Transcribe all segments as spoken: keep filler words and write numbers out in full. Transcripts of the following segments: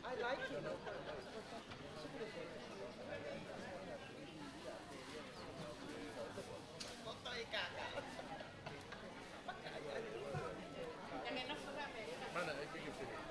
I like it. Mana, I think it's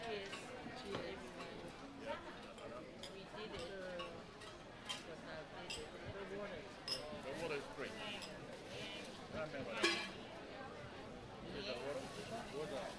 Cheers. Cheers. We did it. Because I did it. The water is great. I remember that. Is it the water? Water.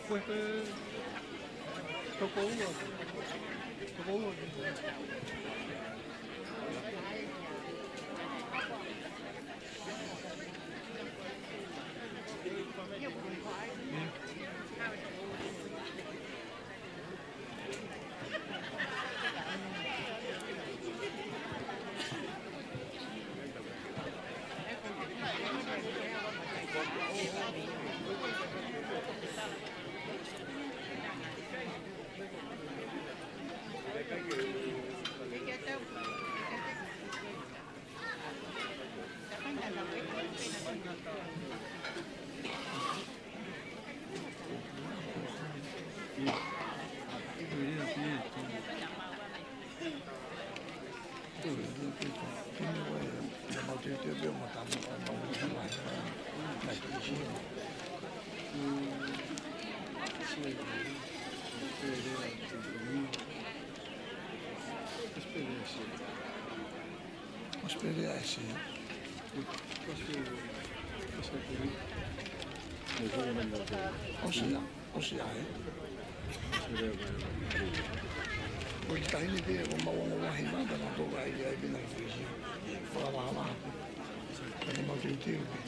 Pues, eh, toko ua. Toko ua. Australia ʻa ē. ʻOsi ia, ʻosi ia ē. ʻOku ʻi ai e taimi pē ʻoku mau ongo lahi mai, pea mau toka ai, ai pē na ki Fisi. Fakavahavaha. Pea mau teuteu pē.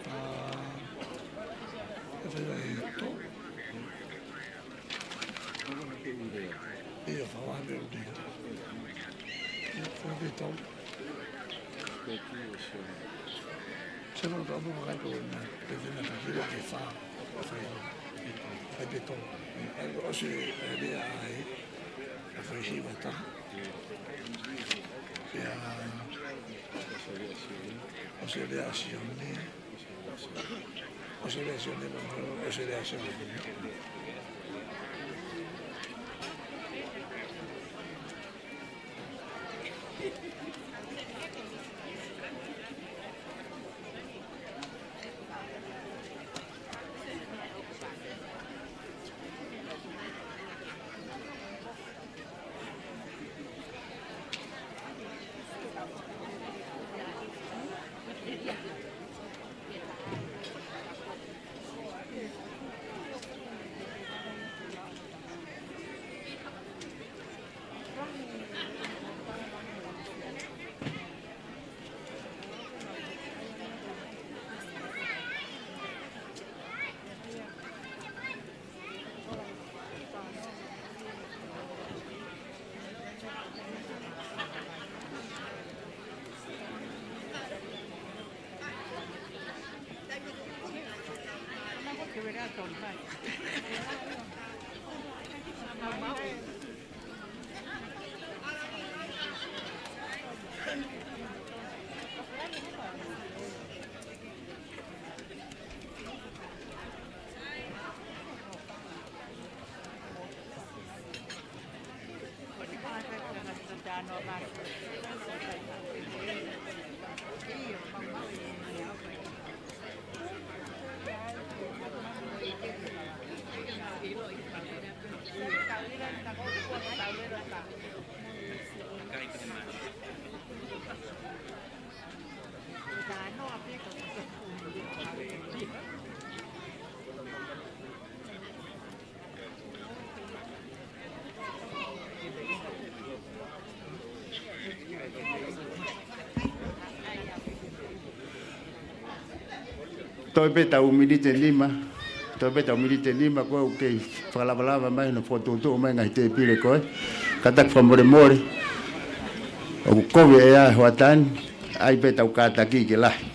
ʻA, ʻe fai lahi ʻe tō. ʻIo, fakavahavaha pē ʻo te. ʻIo, fakavahavaha pē tō. Sio, no, tau mo kai ko na, pe te na ka kilo ke fa, fa, fa pe to. Ai, ʻosi, e, de ai, a fa si vata. Ia, ʻosi de a si o ne. ʻOsi de a si o ne, ʻosi de a si o ne. Toe pē ʻetau miniti ʻe nima, toe pē ʻetau miniti ʻe nima, ko e ʻoku kei fakalavalava mai hono fokotuʻutuʻu mai ngaahi tēpile ko ē. Kātaki fakamolemole, ʻoku kovi e ʻea he hoʻatā ni, ʻai pē ʻetau kātaki ke lahi.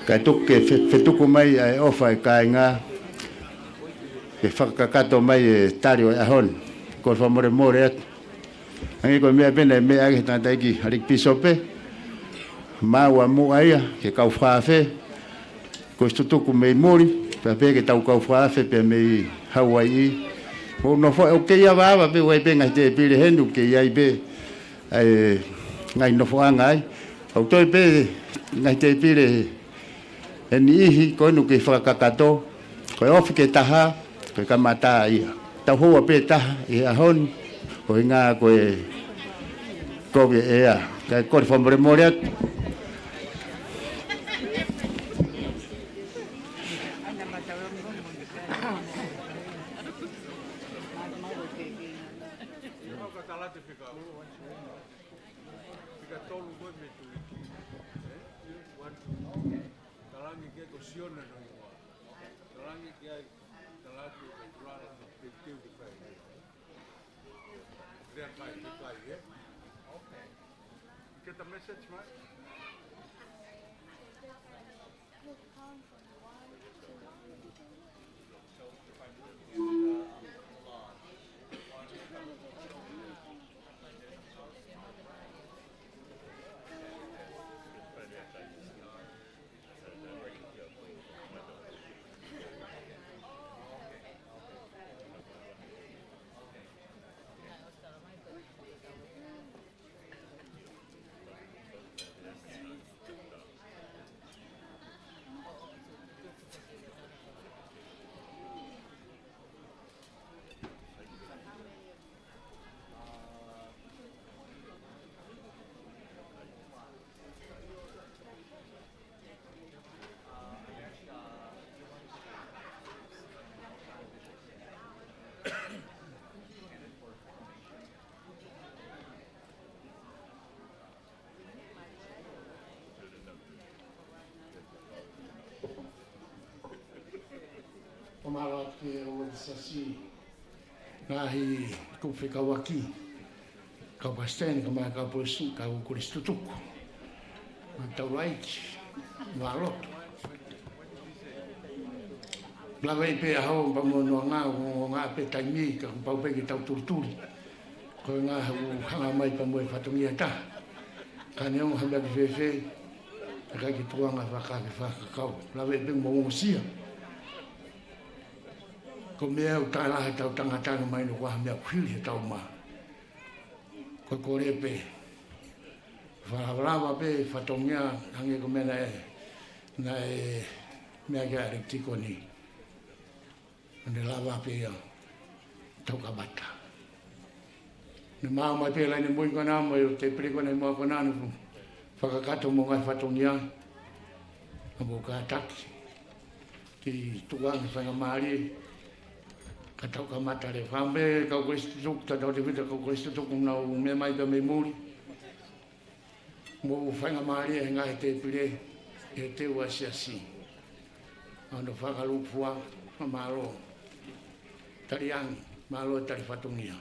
Kae tuku ke fe-, fetuku mai ʻa e ʻofa ʻa e kāinga, ke fakakakato mai e tali ʻo e ʻaho ni. Kole fakamolemole atu. Hangē ko e meʻa pē naʻe meʻa ʻaki he tangataʻeiki ʻAlikipīsope, maʻu ʻa muʻa ia, ke kau fakaafe, ko e tutuku mei muli, pea pehē ke tau kau fakaafe, pea mei Hauaiʻi. Mou nofo ē, ʻoku kei avaava pē, ʻoku ʻi ai pē ngaahi tēpile heni, ʻoku kei ʻi ai pē ʻa e ngaahi nofoʻanga ai. ʻOku toe pē ngaahi tēpile ʻe niʻihi ko eni ʻoku kei fakakakato, ko e ofi ke taha, ko e kamata ia. Tau houa pē taha ʻi he ʻaho ni, ko e ʻuhinga ko e kovi e ʻea. Kae kole fakamolemole atu, Siona no ingoa. Talange ki ai, talatu, talatu, teuteu ke fai. Lea kai, lea kai, eh? You get the message, right? Ko mālō atu ki he ʻuluaki siasi, ngaahi kupu fekauʻaki, kau palesiteni, kau mai kau puisi, kau kolisi tutuku, kau taulaʻeiki, mālō. Lava pē ʻaho pea mo e noaʻanga, ʻo ngā pē taimi, ka kuo pau pē ke tau tulituli. Ko e ngaahi ʻū hanga mai pea mo e fatongia ʻe taha. Ka neongo ha meʻa ke fēfē, ʻikai ke tukuange ha fakakakato. Lava pē mo ongosia. Ko e meʻa ʻoku tala ʻe he tau tangata, mahino ko ha meʻa ʻoku hili he tau mā. Ko e kole pē, fakalavalava pē fatongia, hangē ko e meʻa naʻe, naʻe meʻa ki ai ʻa e tikoni. ʻO ne lava pē ia ʻo tau kamata. Ne maʻu mai pē laine mui ko ena mo e tēpile ko ena ʻi muʻa ko ena, ne fakakakato mo e ngaahi fatongia. Ka mou kātaki ke tukuange faingamālie ka tau kamata leva. Fāmili, kau kolisi tutuku, tautautefito kau kolisi tutuku, nau meʻa mai pē mei muli. Mou faingamālie he ngaahi tēpile, he teu ʻa e siasi. ʻA hono fakalūkufua, fakamālō. Tali ange, mālō e tali fatongia.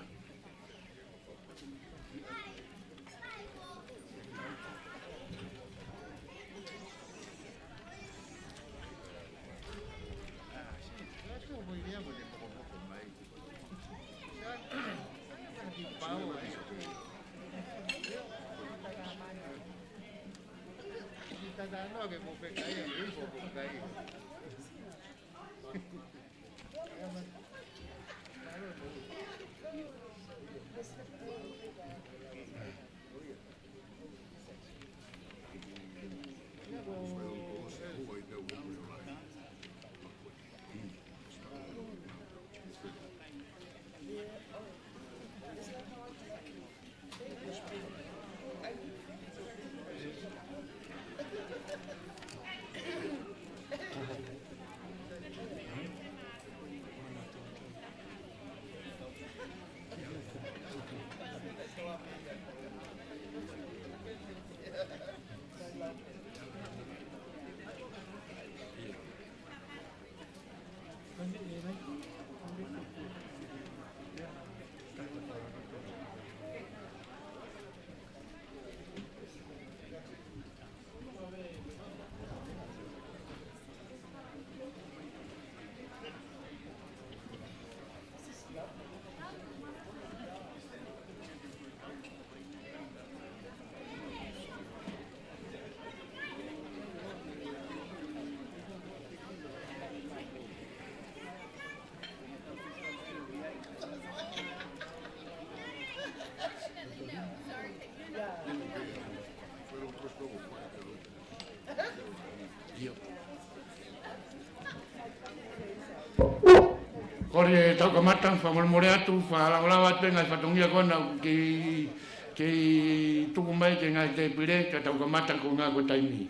Kole ke tau kamata, fakamolemole atu, fakalavalava atu e ngaahi fatongia ko ena ʻoku kei, kei tuku mai ki he ngaahi tēpile, ka tau kamata ko e ngaahi ko e taimi.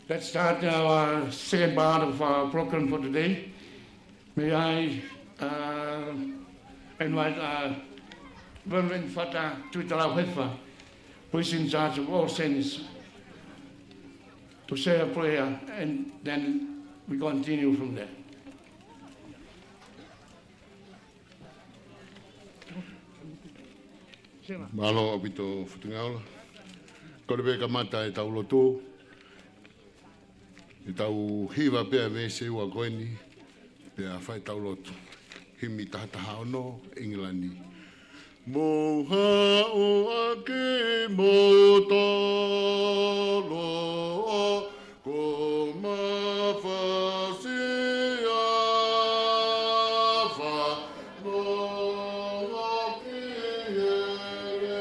Let's start our second part of our program for today. May I, uh, invite, uh, Reverend Fata Tuʻitalauhefa, Who is in charge of all saints to say a prayer, and then we continue from there. Mālō ʻaupito Fotunga Ola. Kole pē kamata ʻetau lotu. ʻE tau hiva pē ʻa e veesi ua ko eni, pea fai ʻetau lotu. Himi taha taha ono, ʻIngilani. Mou haʻu ʻa kimoutolu ʻo ko mafasia fa no ki hele.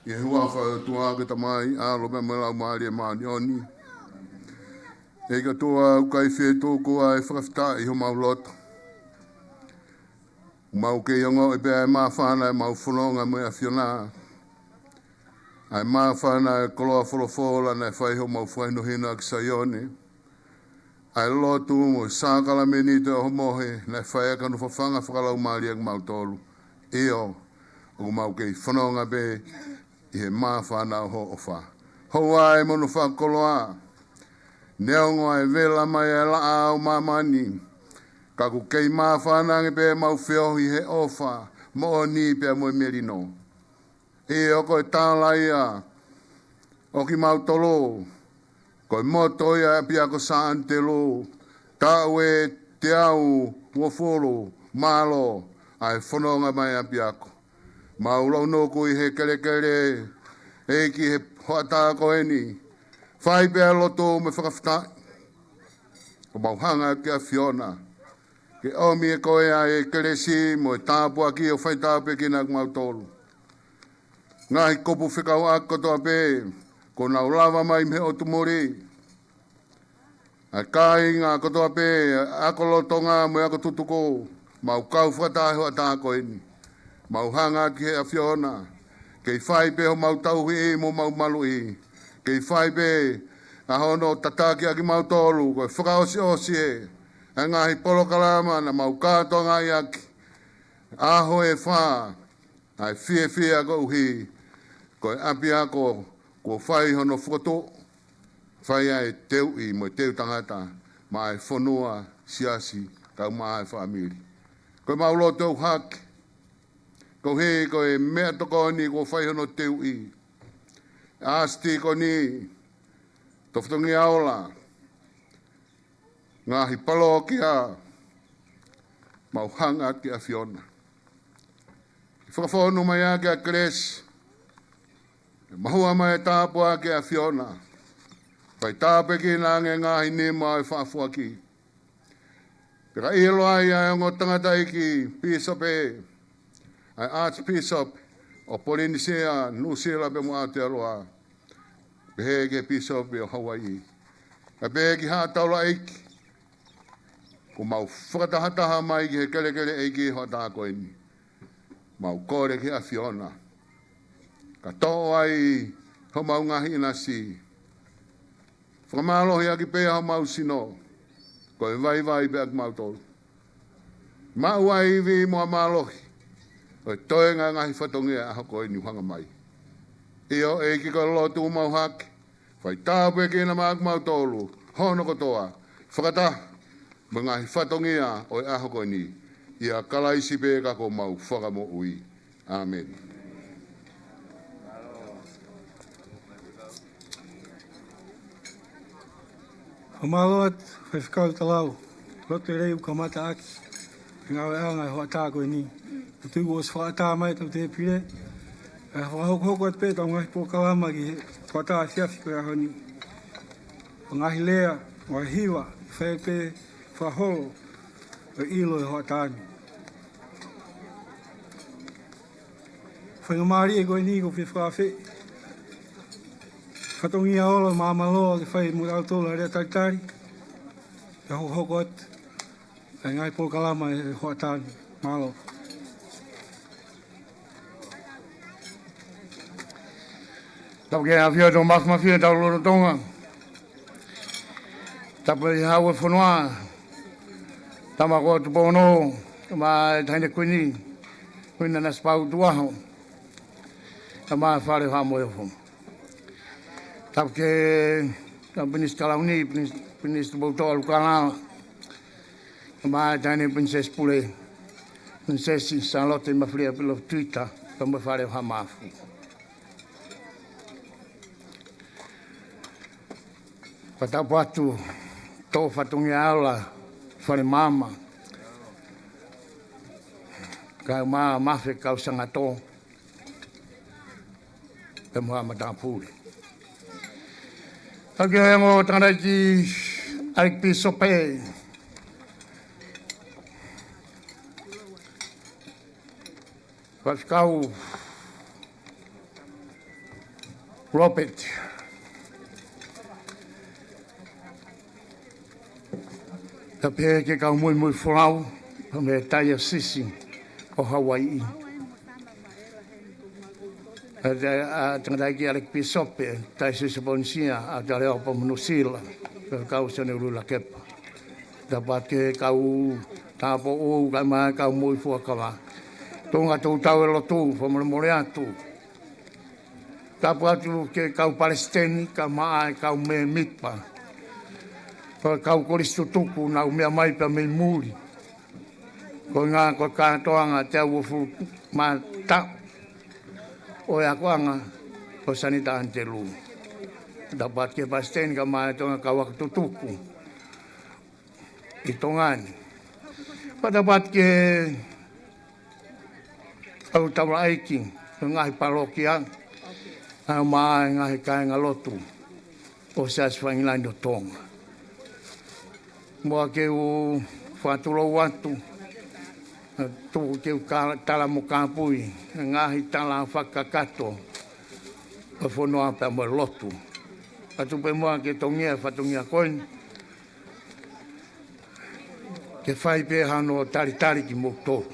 ʻI he huafa ʻo e ʻOtua ko e Tamai, ʻAlo pea mo e Laumālie Māʻoniʻoni. ʻEiki ʻOtua, ʻoku ʻikai fie tuku ʻa e fakafetaʻi ʻi homau loto. Mau kei ongoʻi pē ʻa e māfana ʻemau fononga mo e ʻAfiona. ʻA e māfana ʻa e koloa folofola naʻe fai ʻi homau fakahinohino ʻaki Saione. ʻA e lotu mo e sākalamēniti ʻo e ʻOhomohe naʻe fai ʻaki hono fafanga fakalaumālie kimautolu. ʻIo, ʻoku mau kei fononga pē ʻi he māfana ʻo hoʻo ʻofa. Houa ē mo hono fakakoloa. Neongo ʻa e vela mai ʻa e laʻā ʻo māmani, ka ʻoku kei māfana ange pē ʻemau feohi he ʻofa moʻoni pea mo e melino. ʻIo, ko e tala ia ʻo kimautolu, ko e moto ia ʻa e ʻapiako Sānitelu, taʻu ʻe teau uofulu, mālō ʻa e fononga mai ʻapiako. Mau lounuku ʻi he kelekele, ʻEiki, he hoʻatā ko eni. Fai pē ʻa e lotu mo e fakafetaʻi. ʻOku mau hanga ki he ʻAfiona ke ʻomi ʻe koe ʻa e kelesi mo e tāpuaki ʻo fai tāpuekina kimautolu. Ngaahi kupu fekauʻaki kotoa pē kuo nau lava mai mei he ʻotu muli. ʻA e kāinga kotoa pē, ako lolotonga mo e ako tutuku, mau kau fakataha he hoʻatā ko eni. Mau hanga ki he ʻAfiona, kei fai pē homau tauhi mo homau maluʻi. Kei fai pē ʻa hono tataki ʻa kimautolu, ko e fakaʻosiʻosi ē ʻa e ngaahi polokalama naʻa mau kātoangaʻi ʻaki. ʻAho ʻe fā, ʻa e fiefia koeʻuhi ko e ʻapiako kuo fai hono fokotuʻu, fai ʻa e teuʻi mo e teu tangata maʻa e fonua, siasi, kae ʻumaʻā e fāmili. Ko ʻemau lotu ʻoku hake, koeʻuhi ko e meʻatokoni kuo fai hono teuʻi. ʻAsi Tīkoni, Tofitongia Ola, ngaahi palōkia, mau hanga ki he ʻAfiona ke fakafonu mai ʻaki ʻa e kelesi, ke mahua mai e tāpuaki ʻa e ʻAfiona. Fai tāpuekina ange ngaahi nima ʻo e faʻa foaki. Pea ka ʻi he loa ia ʻa e ongo tangataʻeiki pīsope, ʻa e Archbishop ʻo Polinisia, Nuʻusila pea mo Aotearoa. Pehē ki he pīsope ʻo Hauaiʻi. Kae pehē ki haʻa taulaʻeiki kuo mau fakatahataha mai ki he kelekele ʻeiki he hoʻatā ko eni. Mau kole ki he ʻAfiona Ka toʻo ai homau ngaahi ʻinasi. Fakamālohiʻaki pē homau sino. Ko e vaivai pē ʻa kimautolu. Maʻu ai ivi mo e mālohi ʻo e toenga e ngaahi fatongia ʻa e ʻaho ko eni ʻoku hanga mai. ʻIo ʻEiki, ko e lotu ʻoku mau hake, fai tāpuekina mai ʻa kimautolu hono kotoa, fakataha mo e ngaahi fatongia ʻo e ʻaho ko eni, ʻia Kalaisi pē ka ko homau Fakamoʻui. ʻĀmeni. Fakamālō atu, Faifekau Talau, lotu lelei ʻoku kamata ʻaki e ngāueʻanga e hoʻatā ko eni. Ko e tuʻu ʻosi fakaʻatā mai ʻetau tēpile, ʻe fakahokohoko atu pē ʻetau ngaahi polokalama ki he hoʻatā efiafi ko e ʻaho ni. Ngaahi lea, ngaahi hiva, fai pē fakaholo ʻo e ʻilo e hoʻatā ni. Faingamālie ko eni ʻoku ou fie fakaafeʻi fatongia ola Māmāloa ke fai mo kitautolu ha lea talitali, ke hokohoko atu e ngaahi polokalama e hoʻatā ni. Mālō. Tapu ki he ʻAfio ʻo e Tongatapu Mafimafi ʻo e Tau Lolotonga. Tapu ki he Hau ʻo e fonua, Tama ko Tupou Ono, mo e Taʻahine Kuini, Kuini Nanasipauʻu Tuʻaho, mo e Fale ʻo Haʻa Moheofo. Tapu ki he Pilinisi Kalauni, Pilinisi, Pilinisi Tupoutoʻa ʻUlukalala, mo e Taʻahine Pilinisesi Pule, Pilinisesi Sālote Mafileʻi ʻApilili Tuita, pea mo e Fale ʻo Haʻa Maʻafu. Fakatapu atu, tō fatongia ola, fale maama, kau mā mafe, kau sangatō, pea mo haʻa matāpule. Tapu ki he ongo tangataʻeiki ʻAlikipīsope, Faifekau Lopeti. Tapu ki he kau muimui folau, pea mei he Taiosisi ʻo Hauaiʻi. ʻA e, ʻa e tangataʻeiki ʻAlikipīsope, Taiosisi Polinisia, ʻa e Taleʻa pea mo Nuʻusila, Faifekau Sione ʻUluʻi Lakepa. Tapu atu ki he kau tāupoʻou, kae ʻumaʻā e kau moʻui fuakava. Tuʻunga tō ʻetau lotu, fakamolemole atu. Tapu atu ki he kau palesiteni, kae ʻumaʻā e kau mēmipa. Ko e kau kolisi tutuku, naʻa nau meʻa mai pea mei muli. Ko e ngaahi, ko e kātoanga teau uofulu mā taha ʻo e akoʻanga ʻo Sanita ʻAnitelū. Tapu atu ki he palesiteni kae ʻumaʻā e Tonga kau ako tutuku ʻi Tonga ni. Pea tapu atu ki he kau taulaʻeiki ʻo e ngaahi pālōkia, kae ʻumaʻā e ngaahi kāingalotu ʻo e Siasi Fakaʻingilani ʻo Tonga. Muʻa ke u fakatulou atu, tuku ke u ka-, tala mo kāpui e ngaahi tala fakakakato ʻo e fonua pea mo e lotu. Kae tuku pē muʻa ke tongia e fatongia ko eni, ke fai pē hano talitali kimoutolu.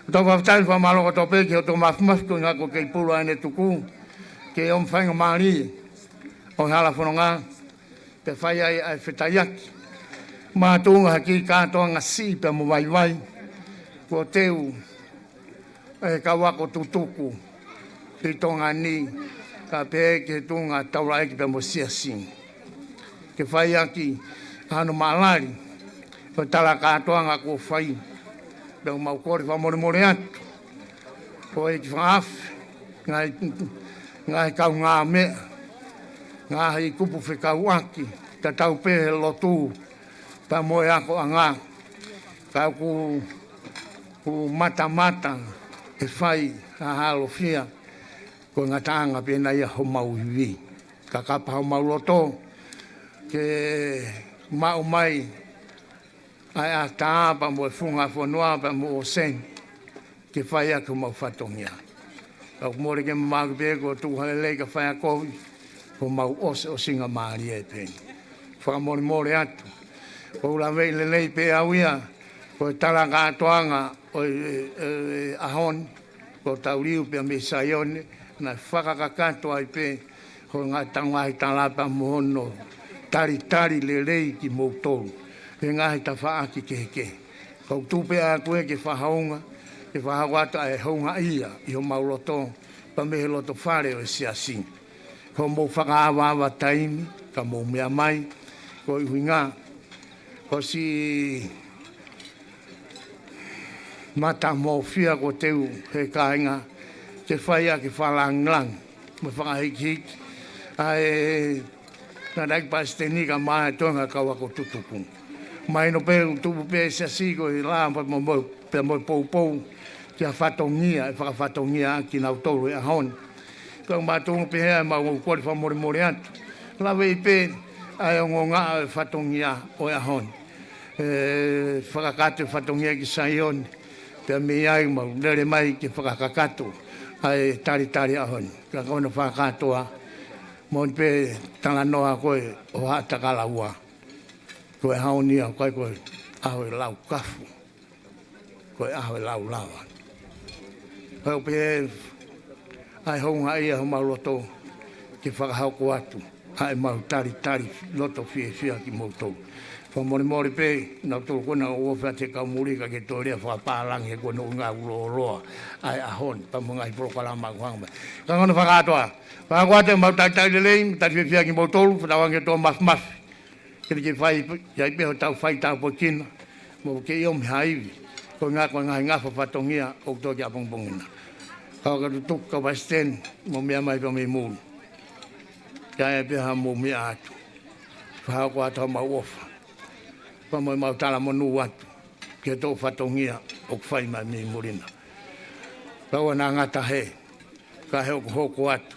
ʻOku tau fakafetaʻi, fakamālō kotoa pē ki he ʻOtua Mafimafi koeʻuhi ko e kei pulu ʻa ʻene tuku, ke ʻomi faingamālie ʻo e hala fononga, pea fai ai ʻa e fetaiaki. Makatuʻunga ha kiʻi kātoanga siʻi pea mo vaivai kuo teu ʻe he kau ako tutuku ʻi Tonga ni, kae pehē ki he tuʻunga taulaʻeiki pea mo e siasi, ke fai ʻaki hano maʻalali ʻo e tala kātoanga kuo fai. Pea ʻoku mau kole fakamolemole atu, ko e ʻEiki fakaafe, ngaahi, ngaahi kaungāmeʻa, ngaahi kupu fekauʻaki, tatau pē he lotu pea mo e akoʻanga. Ka ʻoku, ʻoku matamata ʻe fai ha halofia, ko e ngataʻanga pē ʻena ia homau ivi. Ka kapau homau loto ke maʻu mai ʻa e ʻatā pea mo e funga fonua pea mo e ʻōseni, ke fai ʻaki homau fatongia. Ka ʻoku mole ke mamaʻo pē ko e tuʻu ha lelei kae fai ha kovi, ko homau ʻosiʻosingamālie pē eni. Fakamolemole atu. ʻOku ou laveʻi lelei pē au ia, ko e tala kātoanga ʻo e, e, e, ʻaho ni, Ko hotau liu pea mei Saione, naʻe fakakakato ai pē hono ngaahi tangata pea mo hono talitali lelei kimoutolu he ngaahi tafaʻaki kehekehe. Kau tuku pē ʻaʻaku ke fakahounga, ke fakahoko atu ʻa e houngaʻia ʻi homau loto, pea mei he loto fale ʻo e siasi. Ko hoʻomou fakaavaava taimi, ka mou meʻa mai, ko e ʻuhinga, ko siʻi matamofia kuo teu he kāinga, ke fai ʻaki e fakalāngilangi mo e fakahikihiki ʻa e ngaahi palesiteni kae ʻumaʻā e toenga kau ako tutuku. Mahino pē ʻoku tupu pē siasi ko e lā pea mo, pea mo e poupou ki ha fatongia, ʻe fakafatongia ʻaki kinautolu he ʻaho ni. Ka ʻoku mātuʻaki pehē ʻemau kole fakamolemole atu. Lave pē ʻa e ongoongo ʻa e fatongia ʻo e ʻaho ni. ʻE fakakakato e fatongia ki Saione, pea mei ai mau lele mai ke fakakakato ʻa e talitali ʻaho ni. Ka ko hono fakakātoa, moʻoni pē talanoa ko ē ʻo Haʻatakalaua. Ko e ʻaho ni ʻoku ʻikai ko e ʻaho e laukafu, ko e ʻaho e laulava. Pau pē ʻa e houngaʻia homau loto ke fakahoko atu ʻa ʻemau talitali loto fiefia kimoutolu. Fakamolemole pē, naʻa tau kona ʻo ʻofa atu he kau muli ka ke toe lea fakapālangi he ko hono ʻuhinga ʻoku lōloa ʻa e ʻaho ni, pea mo e ngaahi polokalama ʻoku hanga mai. Ka ko hono fakakātoa, fakahoko atu ʻemau talitali lelei, tali fiefia kimoutolu, fakatauange ke tō mafimafi. Ke ke fai, ʻi ai pē hotau fai tāpuekina, mo ke ʻi ai ha ivi, ko e ngaahi, ko e ngaahi ngafa fatongia ʻoku tō ki ʻapongipongi na. Kau ako tutuku, kau palesiteni, mou meʻa mai pea mei muli. Ke ʻai pē haʻamou meʻa atu. Fakahoko atu haʻamau ʻofa. Pea mo ʻemau talamonū atu ki he toʻu fatongia ʻoku fai mai mei muli na. Kau ana ngata he, ka he ʻoku hoko atu.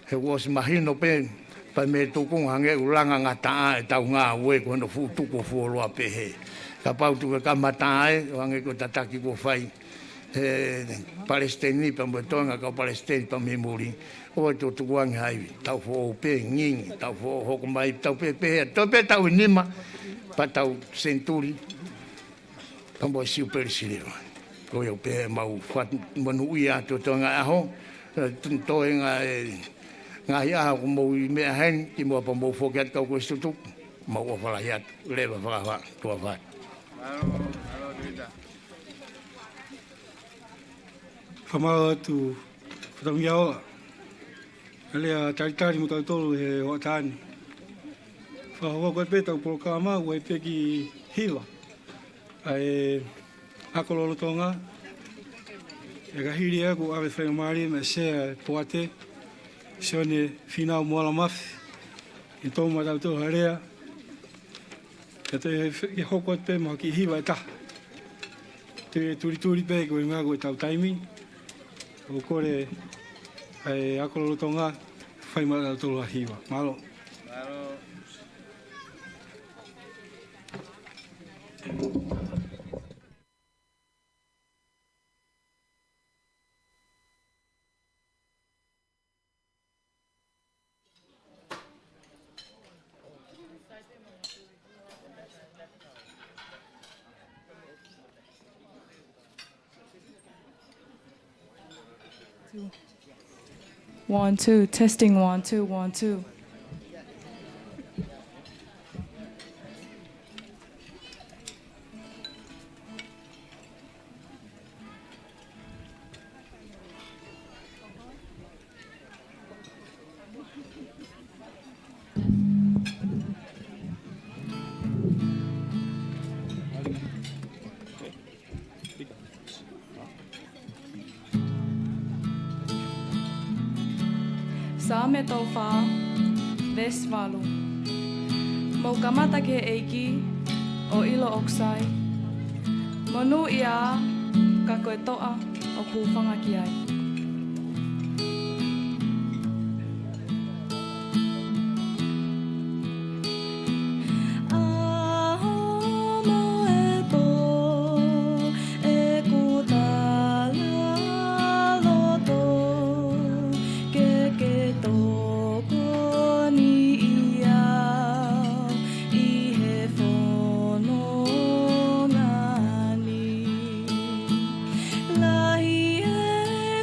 He kuo ʻosi mahino pē, pea mei tukunga hangē ʻoku langa ngataʻa ʻetau ngāue ko hono fuʻu tuku ʻo fuoloa pehē. Kapau tuku e kamata ai, ʻo hangē ko e tataki kuo fai he palesiteni pea mo e toenga kau palesiteni pea mei muli. ʻOua te tau tukuange ha ivi, tau foʻou pē ngingi, tau foʻou hoko mai, tau pē pehē, tau pē taʻu ʻe nima, pea tau senituli, pea mo e siupeli siliva. Ko ia pē ʻemau fakamonūʻia atu he toenga ʻaho, ʻe, toenga e ngaahi ʻaho kuo mou ʻi meʻa heni, kimuʻa pea mou foki atu kau ako tutuku, mau ʻofa lahi atu, leva fakafā, tuʻa fā. Fakamālō atu, Fatongia Ola. Lea talitali mo tautolu he hoʻatā ni. Fakahoko pē ʻetau polokalama, ʻoku ʻi ai pē kiʻi hiva ʻa e ako lolotonga. ʻE ka hili ʻeku ʻave faingamālie mo e sea e poate, Sione Fīnau Moala Mafi, ke tō maʻatautolu ha lea. Ka te ke hoko atu pē mo ha kiʻi hiva ʻe taha. Te u tulituli pē ko e ngaahi ko ʻetau taimi. ʻOku kole ʻa e ako lolotonga, fai maʻatautolu ha hiva. Mālō. One, two, testing, one, two, one, two. Saame tolu fā, veesi valu. Mou kamata ki he ʻEiki, ʻo ʻilo ʻoku sai. Monūʻia, ka ko e toʻa ʻoku hūfanga ki ai. ʻAho mo e pō, ʻeku talaloto, ke ke tokoniʻi au ʻi he fononga ni. Lahi e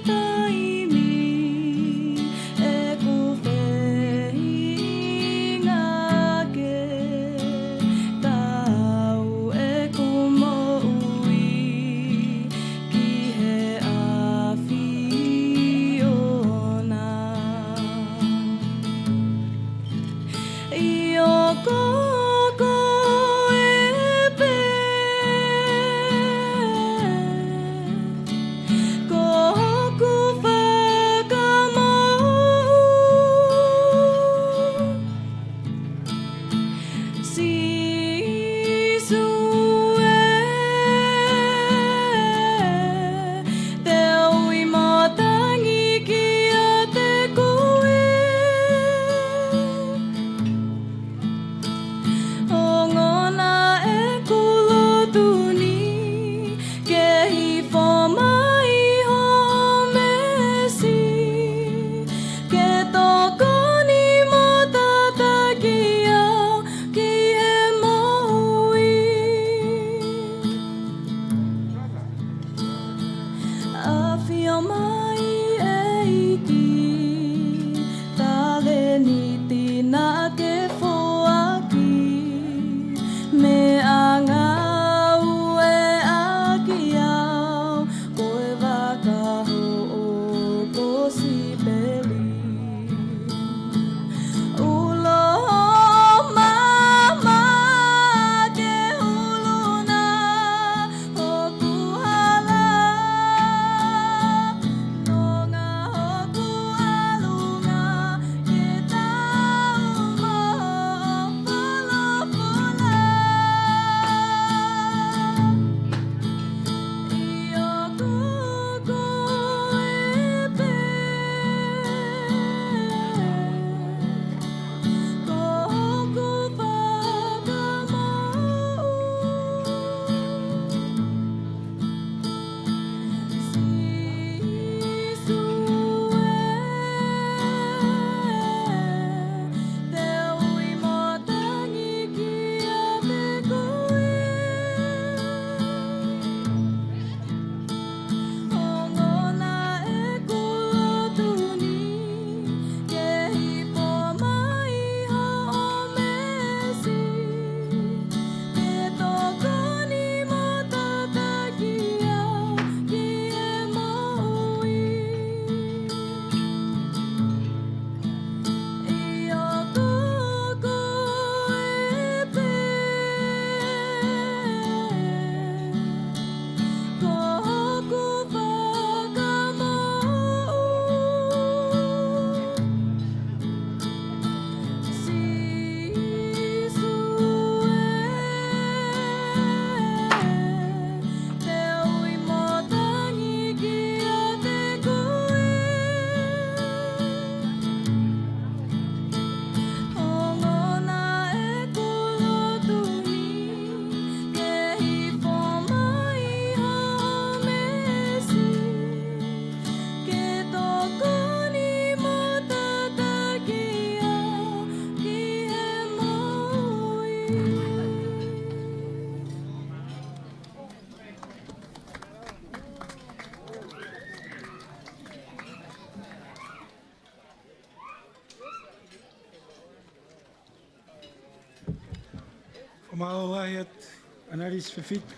Mālō lahi atu, Analisi Fefita,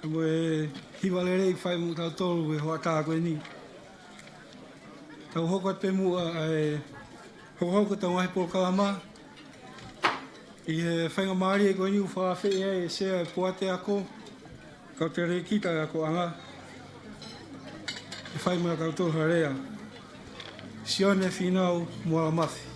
mo e hiva lelei fai mo tautolu he hoʻatā ko eni. Tau hoko atu pē muʻa, ʻa e hokohoko ʻetau ngaahi polokalama. ʻI he faingamālie ko eni ʻoku fakaafeʻi ai e Sea e Poate Ako, kau telekita e akoʻanga, ʻe fai mai kiate kitautolu ha lea. Sione Fīnau Moalamafi.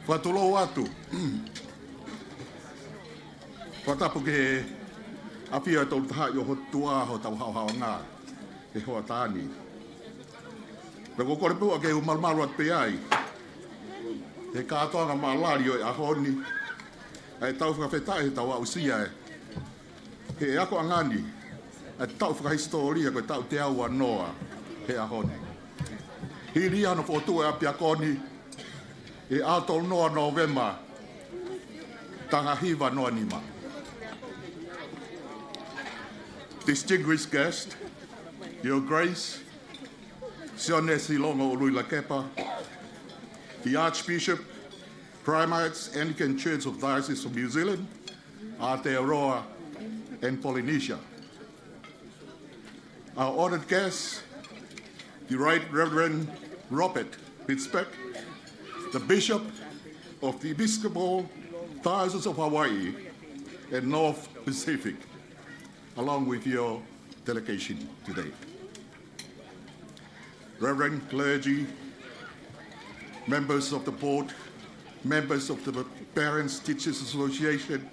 Fakatulou atu. Fakatapu ki he ʻafio ʻa e Tolu Tahaʻi ʻo e ʻOtua ʻi hotau haohaoa he hoʻatā ni. Pea ʻoku ou kole pē ke u malumalu atu pē ai he kātoanga mālali ʻo e ʻaho ni, ʻa ʻetau fakafetaʻi heʻetau aʻusia ʻe he akoʻanga ni ʻa e taʻu fakahisitōlia ko e taʻu teau uanoa he ʻaho ni. Hili ia hono fokotuʻu e ʻapiako ni ʻi he ʻaho tolu noa Nōvema, taha hiva noa nima. Distinguished guest, Your Grace, Sione Silongo ʻUluʻi Lakepa, the Archbishop, Primate Anglican Church of Diocese of New Zealand, Aotearoa, and Polynesia. Our honored guest, the Right Reverend Robert Fitzpatrick, the Bishop of the Episcopal Diocese of Hawaii and North Pacific, along with your delegation today. Reverend clergy, members of the board, members of the Parents Teachers Association,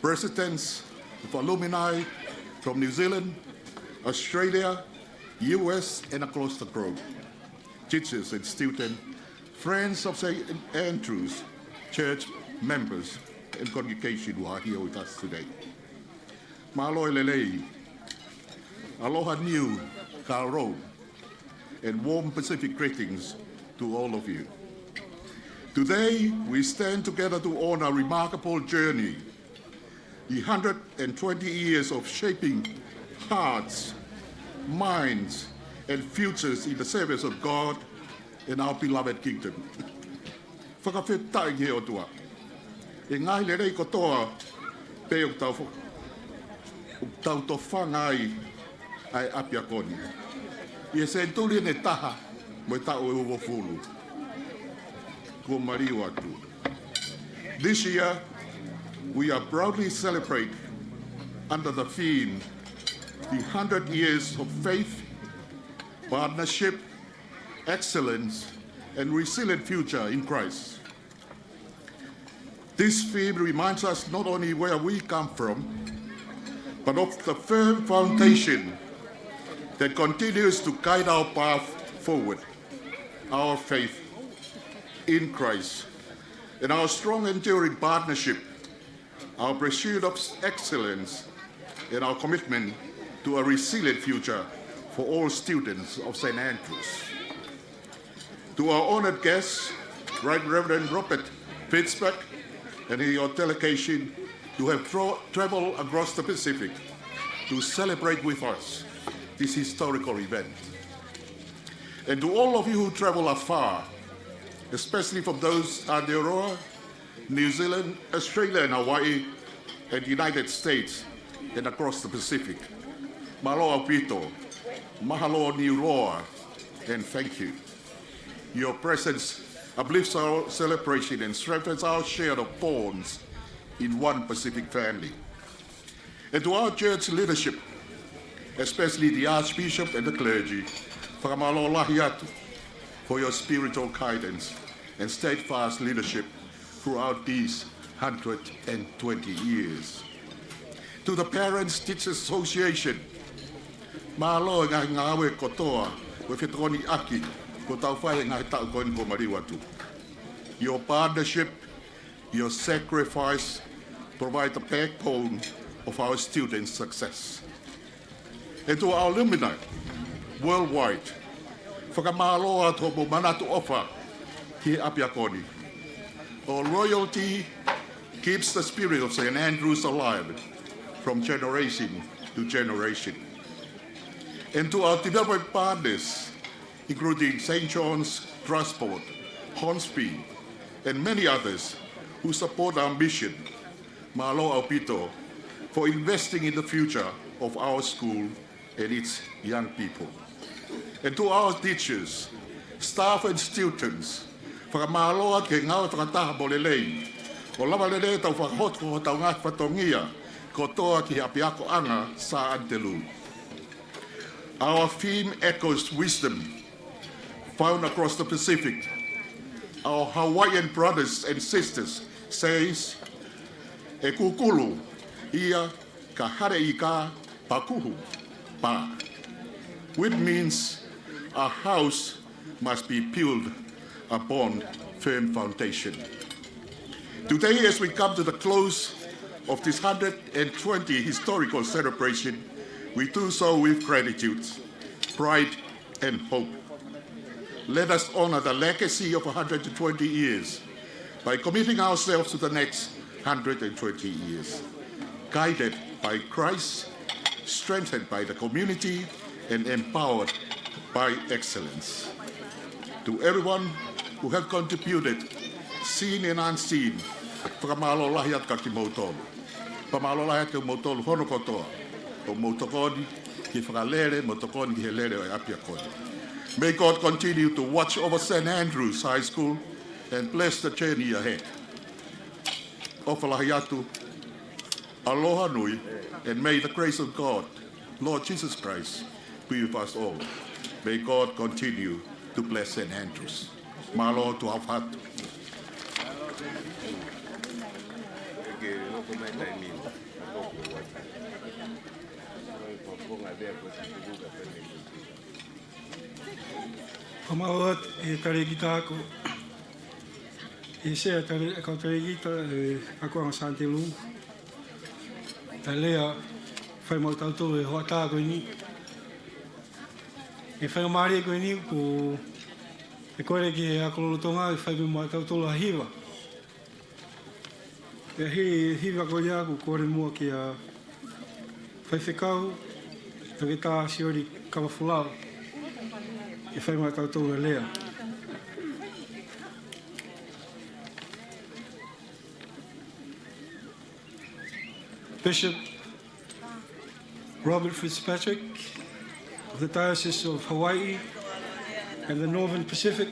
presidents of alumni from New Zealand, Australia, U S, and across the globe, teachers and students, friends of Saint Andrew's, church members, and congregation who are here with us today. Mālō e lelei. Aloha nui, ka ʻolunga, and warm Pacific greetings to all of you. Today, we stand together to honor a remarkable journey, the hundred and twenty years of shaping hearts, minds, and futures in the service of God and our beloved kingdom. Fakafetaʻi ki he ʻOtua. ʻI he ngaahi lelei kotoa pē ʻoku tau fo-, ʻoku tau tofanga ai ʻa e ʻapiako ni ʻi he senituli ʻe taha mo e taʻu ʻe uofulu kuo maliu atu. This year, we are proudly celebrate under the theme, the hundred years of faith, partnership, excellence, and resilient future in Christ. This theme reminds us not only where we come from, but of the firm foundation that continues to guide our path forward, our faith in Christ, and our strong enduring partnership, our pursuit of excellence, and our commitment to a resilient future for all students of Saint Andrew's. To our honored guest, Right Reverend Robert Fitzpatrick, and your delegation, who have tra-, traveled across the Pacific to celebrate with us this historical event. And to all of you who travel afar, especially from those Aotearoa, New Zealand, Australia, and Hawaii, and United States, and across the Pacific. Mālō ʻaupito, mahalo ʻiloa, and thank you. Your presence uplifts our celebration and strengthens our shared bonds in one Pacific family. And to our church leadership, especially the Archbishop and the clergy, fakamālō lahi atu for your spiritual guidance and steadfast leadership throughout these hundred and twenty years. To the Parents Teachers Association, mālō e ngaahi ngāue kotoa mo e fetokoniʻaki kuo tau fai he ngaahi taʻu ko eni kuo maliu atu. Your partnership, your sacrifice provide the backbone of our students' success. And to our alumni worldwide, fakamālō atu hoʻomou manatu ʻofa ki he ʻapiako ni. Your loyalty keeps the spirit of Saint Andrew's alive from generation to generation. And to our development partners, including Saint John's Trust Board, Hornsby, and many others who support our mission, mālō ʻaupito for investing in the future of our school and its young people. And to our teachers, staff and students, fakamālō atu ki he ngāue fakataha mo lelei, ʻo lava lelei ʻetau fakahoko hotau ngaahi fatongia kotoa ki he ʻapiakoʻanga Sā ʻAnitelū. Our theme echoes wisdom found across the Pacific. Our Hawaiian brothers and sisters says, "E kūkulu ia ka haleʻi ka pakuhu pā," which means a house must be built upon firm foundation. Today, as we come to the close of this hundred and twenty historical celebration, we do so with gratitude, pride, and hope. Let us honor the legacy of a hundred and twenty years by committing ourselves to the next hundred and twenty years, guided by Christ, strengthened by the community, and empowered by excellence. To everyone who have contributed, seen and unseen, fakamālō lahi atu kiate kimoutolu. Fakamālō lahi atu kiate kimoutolu hono kotoa, hoʻomou tokoni ki he fakalele, mo tokoni ki he lele ʻo e ʻapiako ni. May God continue to watch over Saint Andrew's High School and bless the journey ahead. ʻOfa lahi atu, aloha nui, and may the grace of God, Lord Jesus Christ, be with us all. May God continue to bless Saint Andrew's. Mālō, tuʻa ʻofa atu. Fakamālō atu ʻe he talēkita ako, ʻe he sea tale-, kau talēkita ʻo e ʻapiakoʻanga Sā ʻAnitelū, ʻa e lea fai maʻa tautolu he hoʻatā ko eni. ʻE fai mālie ko eni, ko e kole ki he ako lolotonga ʻe fai maʻa tautolu ha hiva. ʻE he hiva ko ia ʻoku kole muʻa kia Faifekau Toketā Sioli Kavafolau ke fai maʻa tautolu e lea. Bishop Robert Fitzpatrick of the Diocese of Hawaii and the Northern Pacific.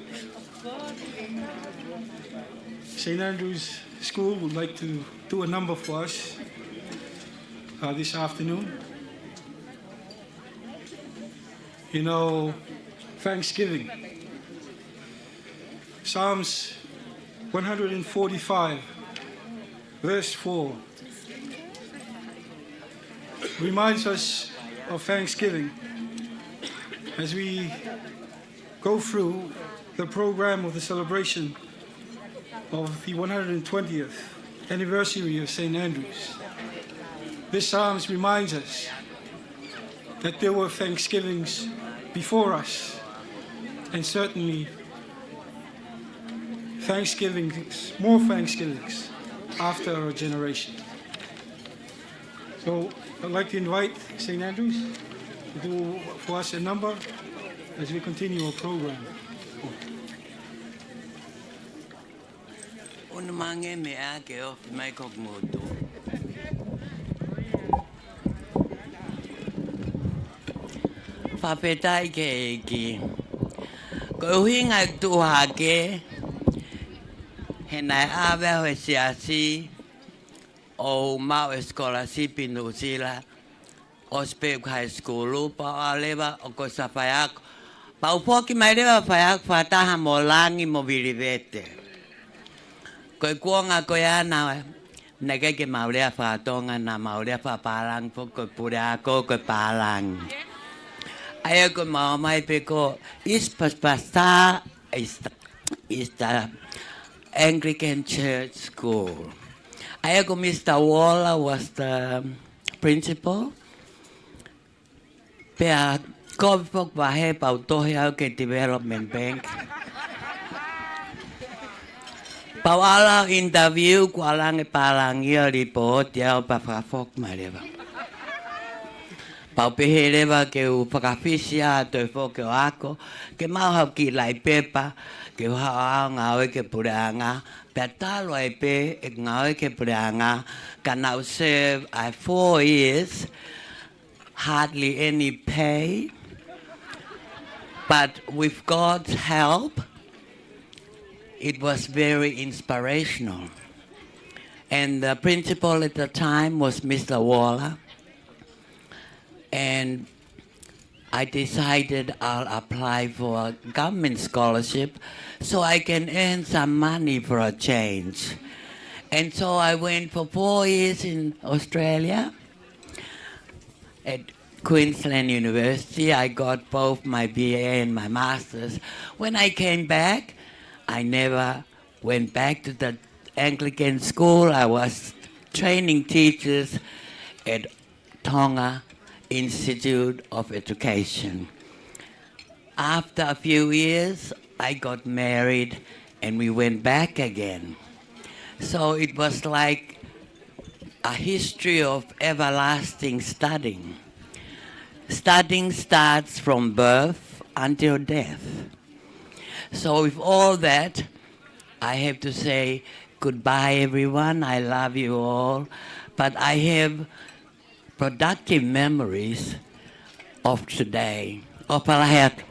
Saint Andrew's School would like to do a number for us, uh, this afternoon in our thanksgiving. Psalms one hundred and forty-five, verse four, reminds us of thanksgiving as we go through the program of the celebration of the one hundred twentieth anniversary of Saint Andrew's. This Psalms reminds us that there were thanksgivings before us, and certainly thanksgivings, more thanksgivings after our generation. So I'd like to invite Saint Andrew's to do for us a number as we continue our program. Unu mange me ake o fi mai ko moto. Fakafetaʻi ki he ʻEiki. Ko e ʻuhinga e tuʻu hake, he naʻe ʻave au he siasi ʻo maʻu e scholarship ʻi Nuʻusila, ʻosi pē ʻeku high school, pea u leva ʻo ko e faiako. Pea u foki mai leva faiako fakataha mo Langi mo Vilivete. Ko e kuonga ko ia naʻe ʻikai ke mau lea faka-Tonga, naʻa mau lea fakapālangi foki, ko e puleako ko e pālangi. ʻA ia ko e mau mai pē ko East Pas-, Pastor, East, East, uh, Anglican Church School. ʻA ia ko Mister Waller was the principal. Pea ko e foki vahe pea u tohi au ki he Development Bank. Pea u ala interview, kuo ʻalu ange pālangi ʻo lipooti au pea fakafoki mai leva. Pea u pehē leva ke u fakafisi atu e foki ʻo ako, ke maʻu haʻaku kiʻi lauʻi pepa, ke u haʻu ʻo ngāue ki he puleʻanga, pea talu ai pē ʻeku ngāue ki he puleʻanga, ka naʻá ku serve ai four years, hardly any pay, but with God's help, it was very inspirational. And the principal at the time was Mister Waller, and I decided I'll apply for a government scholarship so I can earn some money for a change. And so I went for four years in Australia at Queensland University. I got both my B A and my master's. When I came back, I never went back to the Anglican school. I was training teachers at Tonga Institute of Education. After a few years, I got married and we went back again. So it was like a history of everlasting studying. Studying starts from birth until death. So with all that, I have to say goodbye, everyone. I love you all. But I have productive memories of today. ʻOfa lahi atu.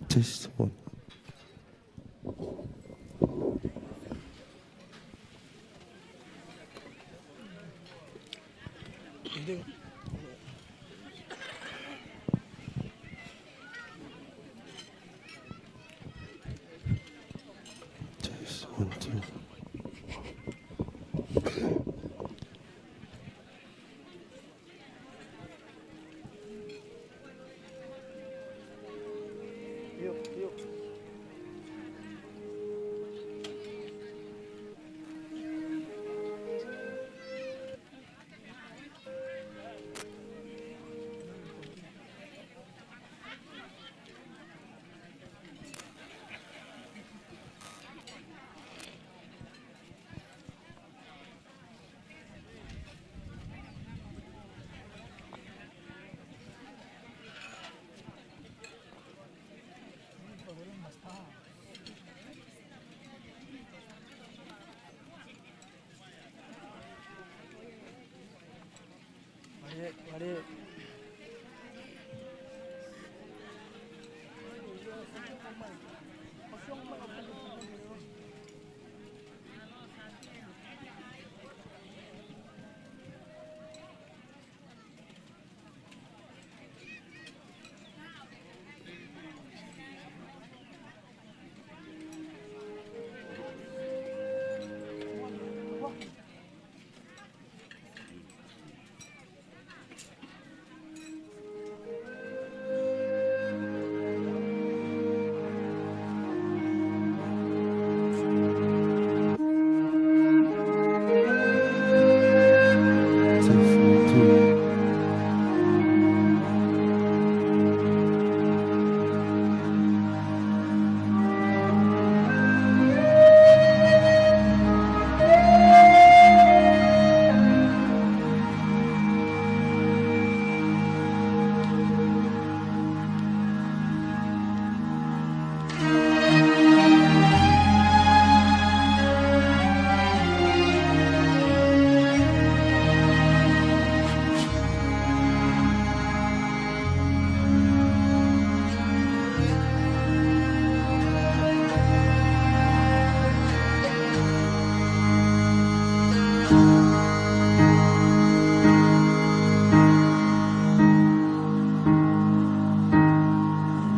Test one. Test one, two.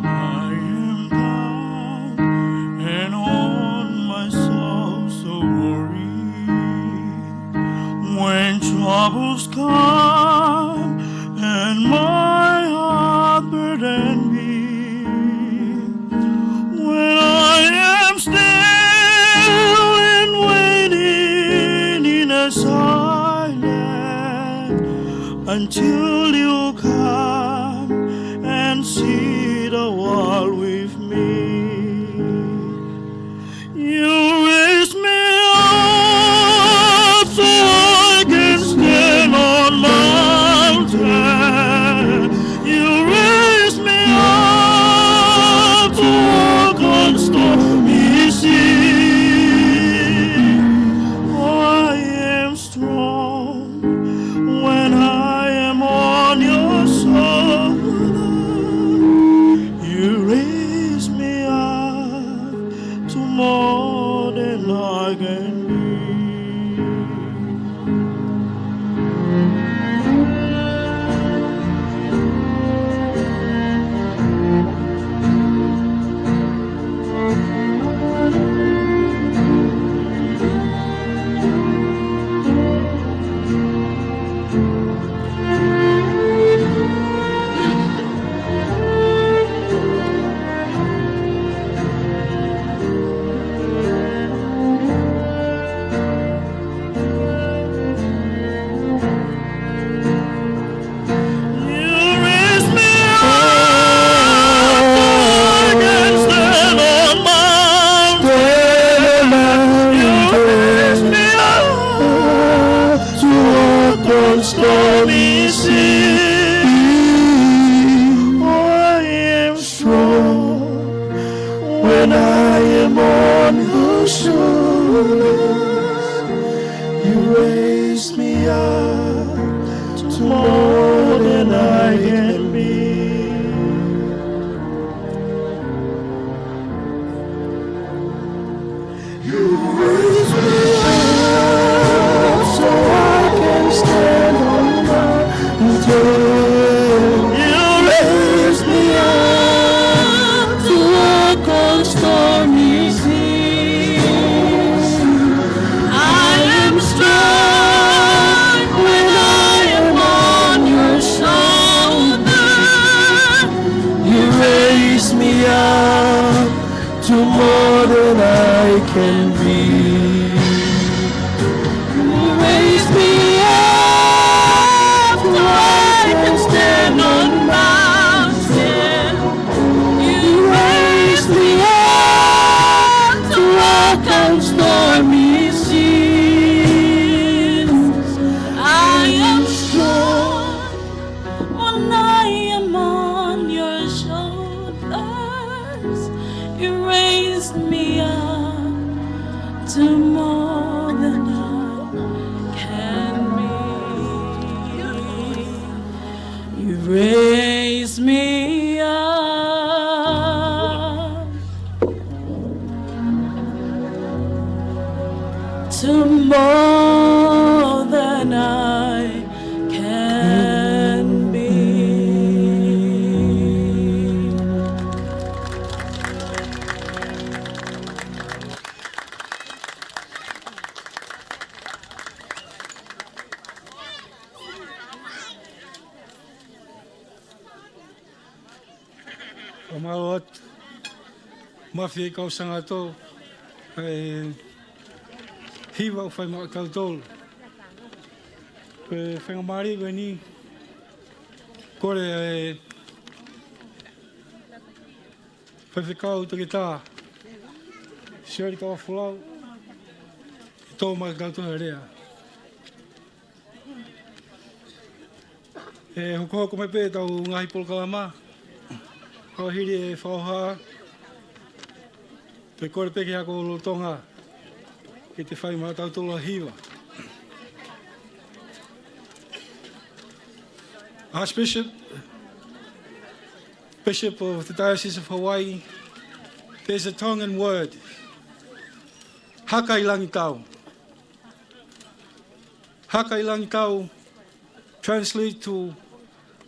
I am down and on myself so worried. When troubles come and my heart Silent until you come and see the world with me. You raise me up so I can stand on mountain. You raise me up to walk on stormy sea. I am strong when I am on your shoulder. You raise me up to more than I can be. You raise me up so I can stand on mountain. You raise me up to walk on stormy sea. I am strong when I am on your shoulder. You raise me up to more than I can be. You raise me up so I can stand on mountain. You raise me up to walk on stormy seas. I am strong when I am on your shoulder. You raise me up to more than I can be. You raise me up so I can stand on mountain. You raise me up to walk on stormy seas. I am strong when I am on your shoulders. You raise me up to more than I can be. You raise me up to more than I can be. ʻOku mālō atu. Mafie kau sangato, ʻa e hiva ʻoku fai maʻa tautolu. Ko e faingamālie ko eni, kole ʻa e Faifekau Toketā Sioli Kavafolau ke tō maʻa tautolu ha lea. ʻE hokohoko mai pē ʻetau ngaahi polokalama, ʻo hili e fakahoha, pea kole pē ki he ako lolotonga ke te fai maʻa tautolu ha hiva. Archbishop, Bishop of the Diocese of Hawaii, there's a Tongan word, haka ʻi langi tau. Haka ʻi langi tau translate to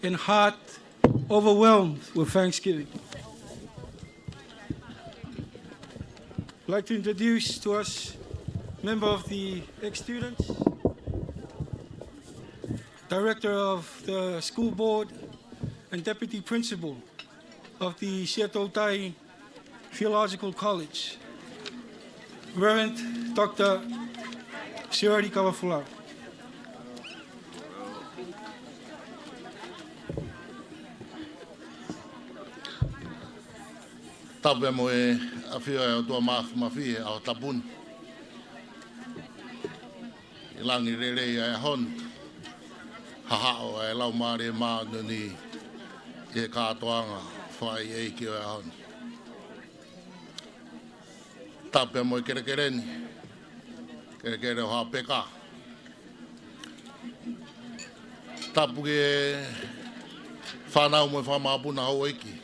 an heart overwhelmed with thanksgiving. I'd like to introduce to us member of the ex-students, director of the school board, and deputy principal of the Siaʻatoutai Theological College, Reverend Doctor Sioli Kavafulau. Tapu pē mo e ʻafio ʻa e ʻOtua Māfimafi ʻi he ʻaho tapu ni. ʻI langi lelei ʻa e ʻaho ni. Hahaʻo ʻa e Laumālie Māʻoniʻoni ʻi he kātoanga fakaʻeiʻeiki ʻo e ʻaho ni. Tapu pē mo e kelekele ni, kelekele ʻo Haʻapeka. Tapu ki he fānau mo e fanga mokopuna houʻeiki.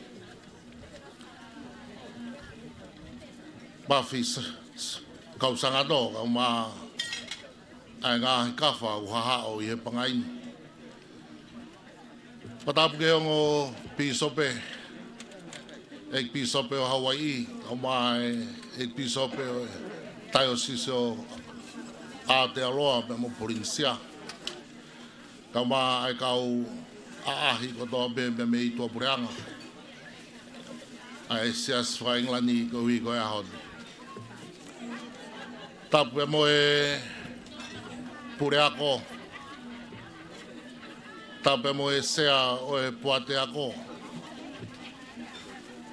Mafi s-, s-, kau Sangato, kae ʻumaʻā ʻa e ngaahi kafa ʻoku hahaʻo ʻi he pangai ni. Fakatapu ki he ongo pīsope, ʻEiki Pīsope ʻo Hauaiʻi, kae ʻumaʻā e ʻEiki Pīsope ʻo e Taiosisi ʻo Aotearoa pea mo Polinisia. Kae ʻumaʻā e kau ʻaʻahi kotoa pē mei tuʻapuleʻanga ʻa e Siasi faka-ʻIngelani koeʻuhi ko e ʻaho ni. Tapu pē mo e puleako. Tapu pē mo e sea ʻo e poate ako.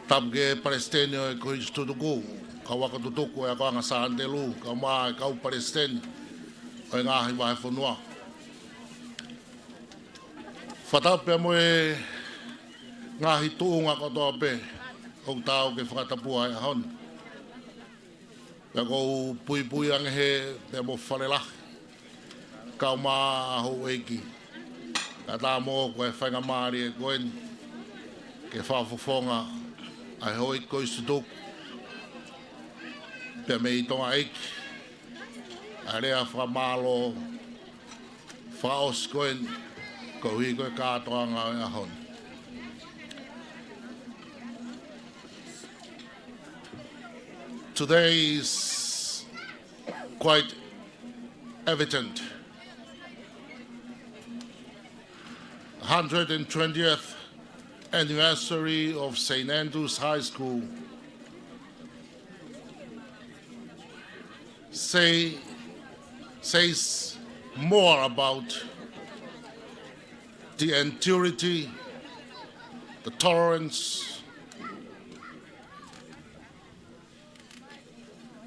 Tapu ki he palesiteni ʻo e Kolisi Tutuku, kau ako tutuku ʻo e akoʻanga Sānitelū, kae ʻumaʻā e kau palesiteni ʻo e ngaahi vahefonua. Fakatapu pē mo e ngaahi tuʻunga kotoa pē ʻoku tau ke fakatapua he ʻaho ni. Pea ʻoku ou puipui ange he pea mo Falelahi, kae ʻumaʻā houʻeiki. Kae ʻatā moʻoku e faingamālie ko eni ke fakafofonga ʻa e houʻeiki Kolisi Tutuku pea mei Tonga ʻEiki ʻa e lea fakamālō fakaʻosi ko eni, koeʻuhi ko e kātoanga ʻo e ʻaho ni. Today is quite evident. Hundred and twentieth anniversary of Saint Andrew's High School say, says more about the enduring, the tolerance,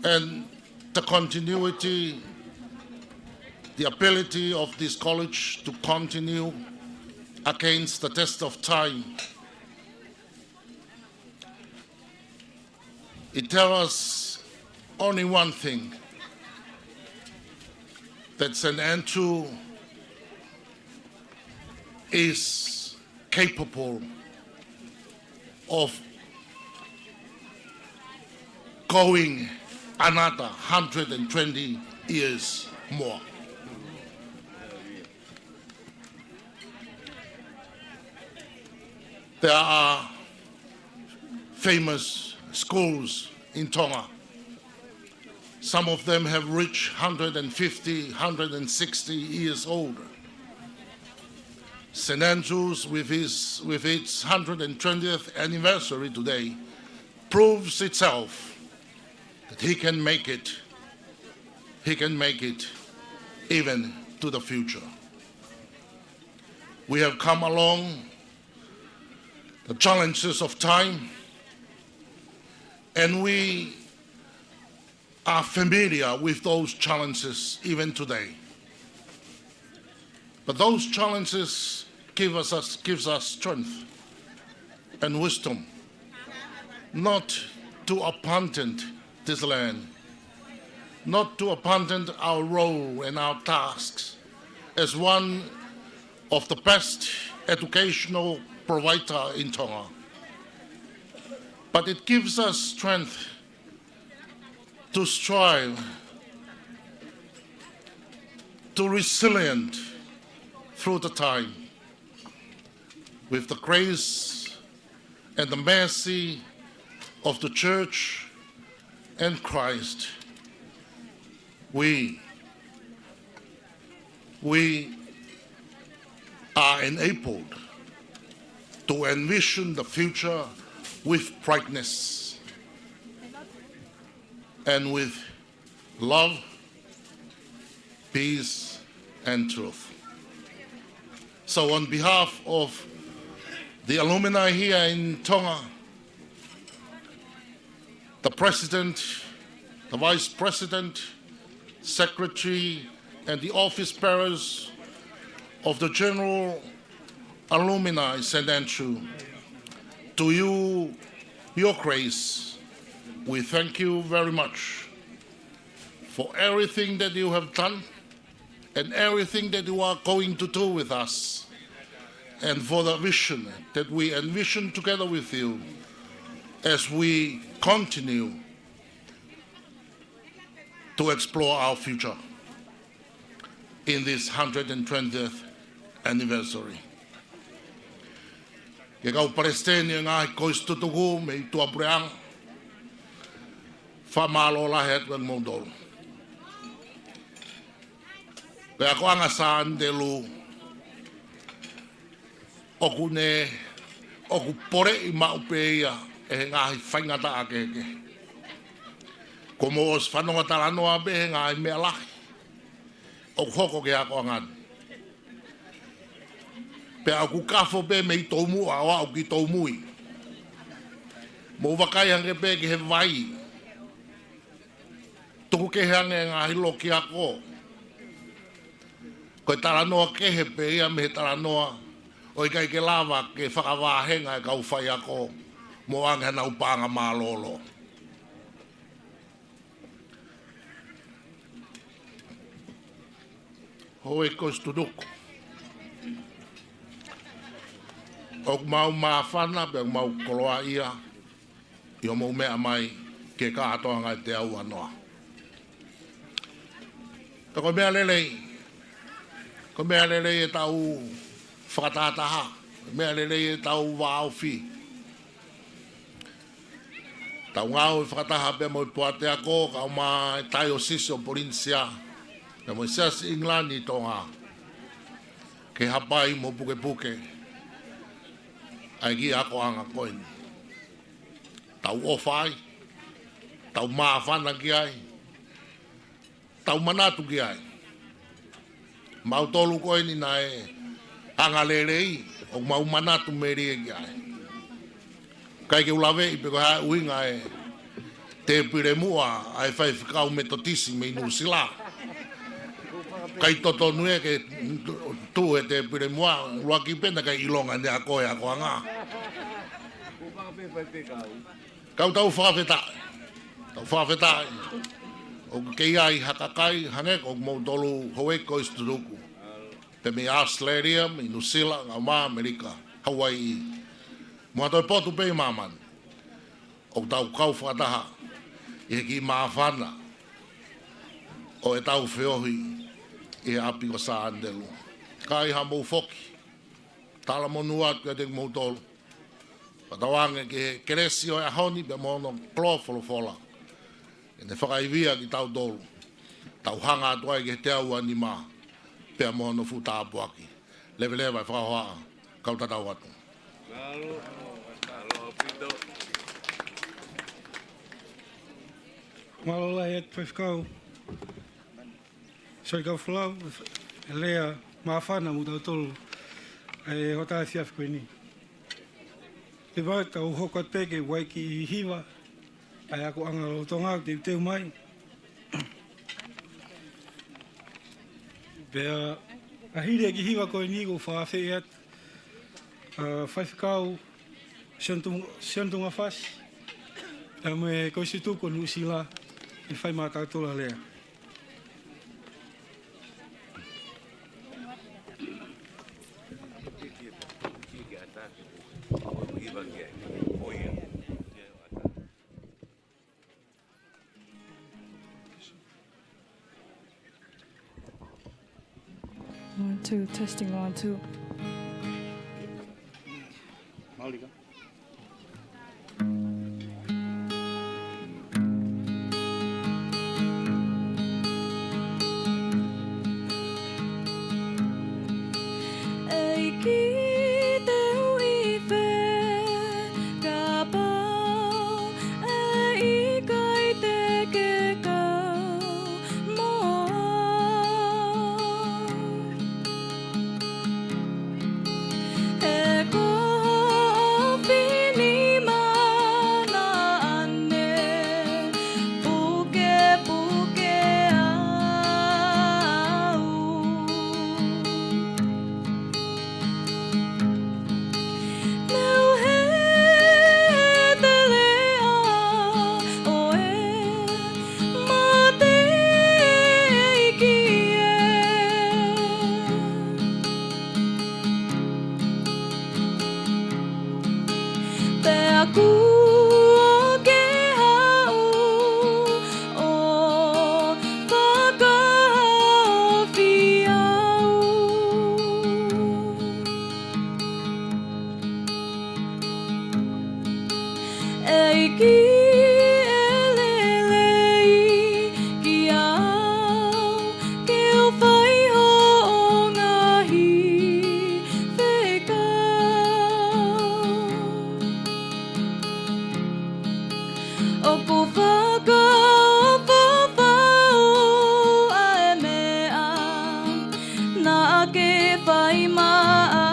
and the continuity, the ability of this college to continue against the test of time. It tells us only one thing, that Saint Andrew is capable of going another hundred and twenty years more. There are famous schools in Tonga. Some of them have reached hundred and fifty, hundred and sixty years old. Saint Andrew's, with his, with its hundred and twentieth anniversary today, proves itself that he can make it. He can make it even to the future. We have come along the challenges of time, and we are familiar with those challenges even today. But those challenges give us, us, gives us strength and wisdom not to abandon this land, not to abandon our role and our tasks as one of the best educational provider in Tonga. But it gives us strength to strive, to resilient through the time. With the grace and the mercy of the church and Christ, we, we are enabled to envision the future with brightness and with love peace and truth. So on behalf of the alumni here in Tonga, the president, the vice president, secretary, and the office bearers of the General Alumni Saint Andrew, to you, Your Grace, we thank you very much for everything that you have done and everything that you are going to do with us, and for the vision that we envision together with you as we continue to explore our future in this hundred and twentieth anniversary. Ki he kau palesiteni ʻo e ngaahi kolisi tutuku mei tuʻapuleʻanga, fakamālō lahi atu kiate kimoutolu. Ko e akoʻanga Sā Anitelū, ʻoku ne, ʻoku poleʻi maʻu pē ia ʻe he ngaahi faingataʻa kehekehe. Kuo mou ʻosi fanongo talanoa pē he ngaahi meʻa lahi ʻoku hoko ki he akoʻanga ni. Pea ʻoku kafo pē mei toumuʻa ʻo aʻu ki toumui. Mou vakai ange pē ki he vai. Tuku kehe ange e ngaahi loki ako. Ko e talanoa kehe pē ia mei he talanoa ʻoku ʻikai ke lava ke fakavahenga e kau faiako mo ʻoange haʻanau paʻanga mālōlō. Houʻeiki Kolisi Tutuku, ʻoku mau māfana pea ʻoku mau koloaʻia ʻi hoʻomou meʻa mai ki he kātoanga ʻo e teau ua noa. Ka ko e meʻa lelei, ko e meʻa lelei ʻetau fakatahataha, ko e meʻa lelei ʻetau vāofi. Tau ngāue fakataha pea mo e Poate Ako, kae ʻumaʻā e Taiosisi ʻo Polinisia, pea mo e Siasi ʻIngilani ʻi Tonga, ke hapai mo pukepuke ʻa e kiʻi akoʻanga ko eni. Tau ʻofa ai, tau māfana ki ai, tau manatu ki ai. Mautolu ko eni naʻe anga lelei, ʻoku mau manatu melie ki ai. ʻIkai ke u laveʻi pe ko e hā e ʻuhinga e tēpile muʻa ʻa e faifekau Metotisi mei Nuʻusila. ʻIkai totonu ia ke tuʻu he tēpile muʻa, ʻuluaki pē naʻe ʻikai ʻilonga ʻene ako e akoʻanga. Ka ʻoku tau fakafetaʻi. Tau fakafetaʻi. ʻOku kei ʻi ai ha kakai, hangē ko kimoutolu Houʻeiki Kolisi Tutuku, pea mei ʻAositelēlia, mei Nuʻusila, kae ʻumaʻā ʻAmelika, Hauaiʻi, mo ha toe potu pē ʻi māmani. ʻOku tau kau fakataha ʻi he kiʻi māfana ʻo ʻetau feohi ʻi he ʻapi ko Sā Anitelū. Ka ʻi haʻamou foki, talamonū atu kiate kimoutolu. Fakatauange ki he kelesi ʻo e ʻaho ni pea mo hono koloa folofola, ke ne fakaivia kitautolu. Tau hanga atu ai ki he teau ua nima pea mo hono fuʻu tāpuaki. Leveleva e fakahohaʻa, kau tatau atu. Mālō lahi atu Faifekau Solikau Folau, e lea māfana mo tautolu, e hota efiafi ko eni. Te vau tau hoko atu pē ke ʻai e kiʻi hiva, ʻa e akoʻanga lolotonga ʻoku teuteu mai. Pea, ʻa hili e kiʻi hiva ko eni ʻoku ou fakaafeʻi atu ʻa Faifekau Sione Tuʻu-, Sione Tuʻungafasi, pea mo e Kolisi Tutuku ʻo Nuʻusila, ke fai maʻatautolu ha lea. One, two, testing, one, two. ʻEiki, te u ʻi fē kapau ʻe ʻikai te ke kau mo au? Kuo ke haʻu ʻo fakahaofi au. ʻEiki ʻe lelei kiate au, ke u fai hoʻo ngaahi fekau. ʻOku fakaʻofoʻofa ʻa e meʻa naʻa ke fai maʻaku.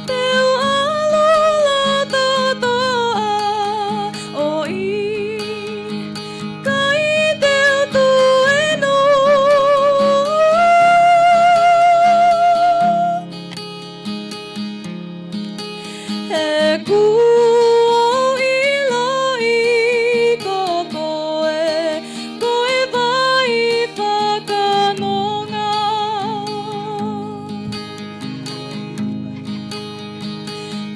Te u ʻalu lototoʻa ʻo ʻikai te u tuēnoa. He kuo u ʻiloʻi ko koe, ko e vai fakanonga.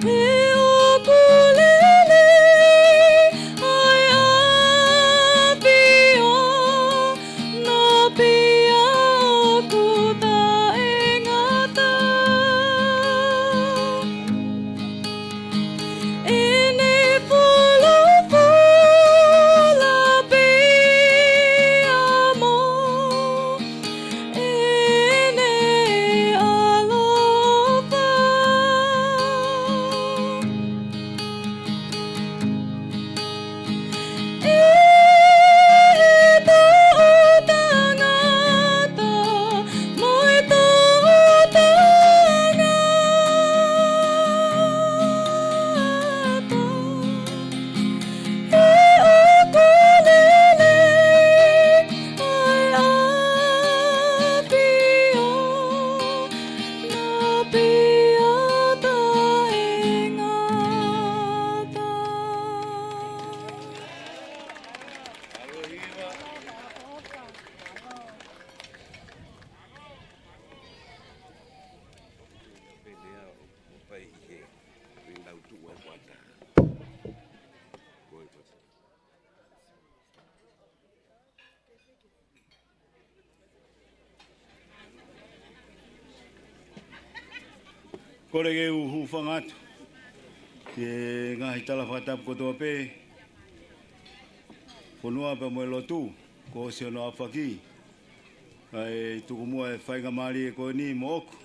He ʻoku lelei ʻa e ʻAfiona, pea ʻoku taʻengata ʻene folofola pea mo ʻene ʻaloʻofa. ʻE toʻu tangata mo e toʻu tangata, he ʻoku lelei ʻa e ʻAfiona, pea taʻengata. Kole ke u hūfanga atu ki he ngaahi tala fakatapu kotoa pē, fonua pea mo e lotu, kuo ʻosi hono ʻaofaki. Kae tuku muʻa e faingamālie ko eni moʻoku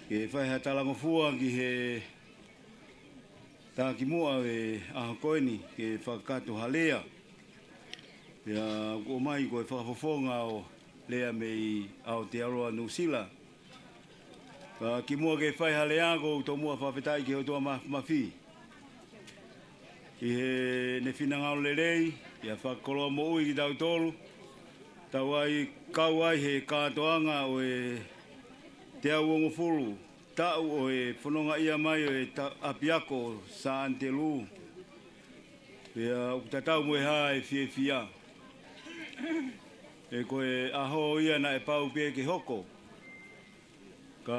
ke fai ha talangofua ki he takimuʻa ʻo e ʻaho ko eni ke fakakakato ha lea. Pea ʻoku ʻomai ko e fakafofonga ʻo e lea mei Aotearoa Nuʻusila. Ka kimuʻa ke fai ha lea, ʻoku ou tomuʻa fakafetaʻi ki he ʻOtua Mā-, Māfimafi ʻi heʻene finangalo lelei, ʻi he fakakoloa moʻui kitautolu, tau ai, kau ai he kātoanga ʻo e teau hongofulu taʻu ʻo e fonongaʻia mai ʻo e ta-, ʻapiako Sā ʻAnitelū. Pea ʻoku tatau mo e hā e fiefia, he ko e ʻaho ia naʻe pau pē ke hoko. Ka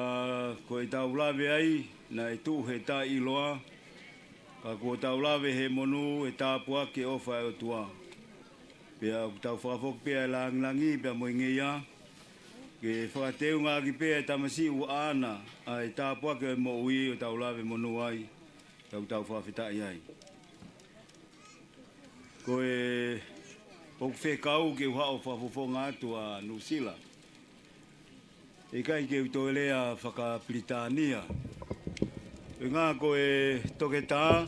ko ʻetau lave ai, naʻe tuʻu he taʻeʻiloa, ka kuo tau lave he monū, he tāpuaki, he ʻofa ʻa e ʻOtua. Pea ʻoku tau fakafoki pē ʻa e lāngilangi pea mo e ngeia ke fakateungaʻaki pē ʻa e tamasiʻi ʻoku ʻaʻana ʻa e tāpuaki ʻo e moʻui ʻo tau lave monū ai, tau tau fakafetaʻi ai. Ko e, ʻoku fekau ke u haʻu ʻo fakafofonga atu ʻa Nuʻusila. ʻIkai ke u toe lea fakapilitānia. ʻUhinga ko e toketā,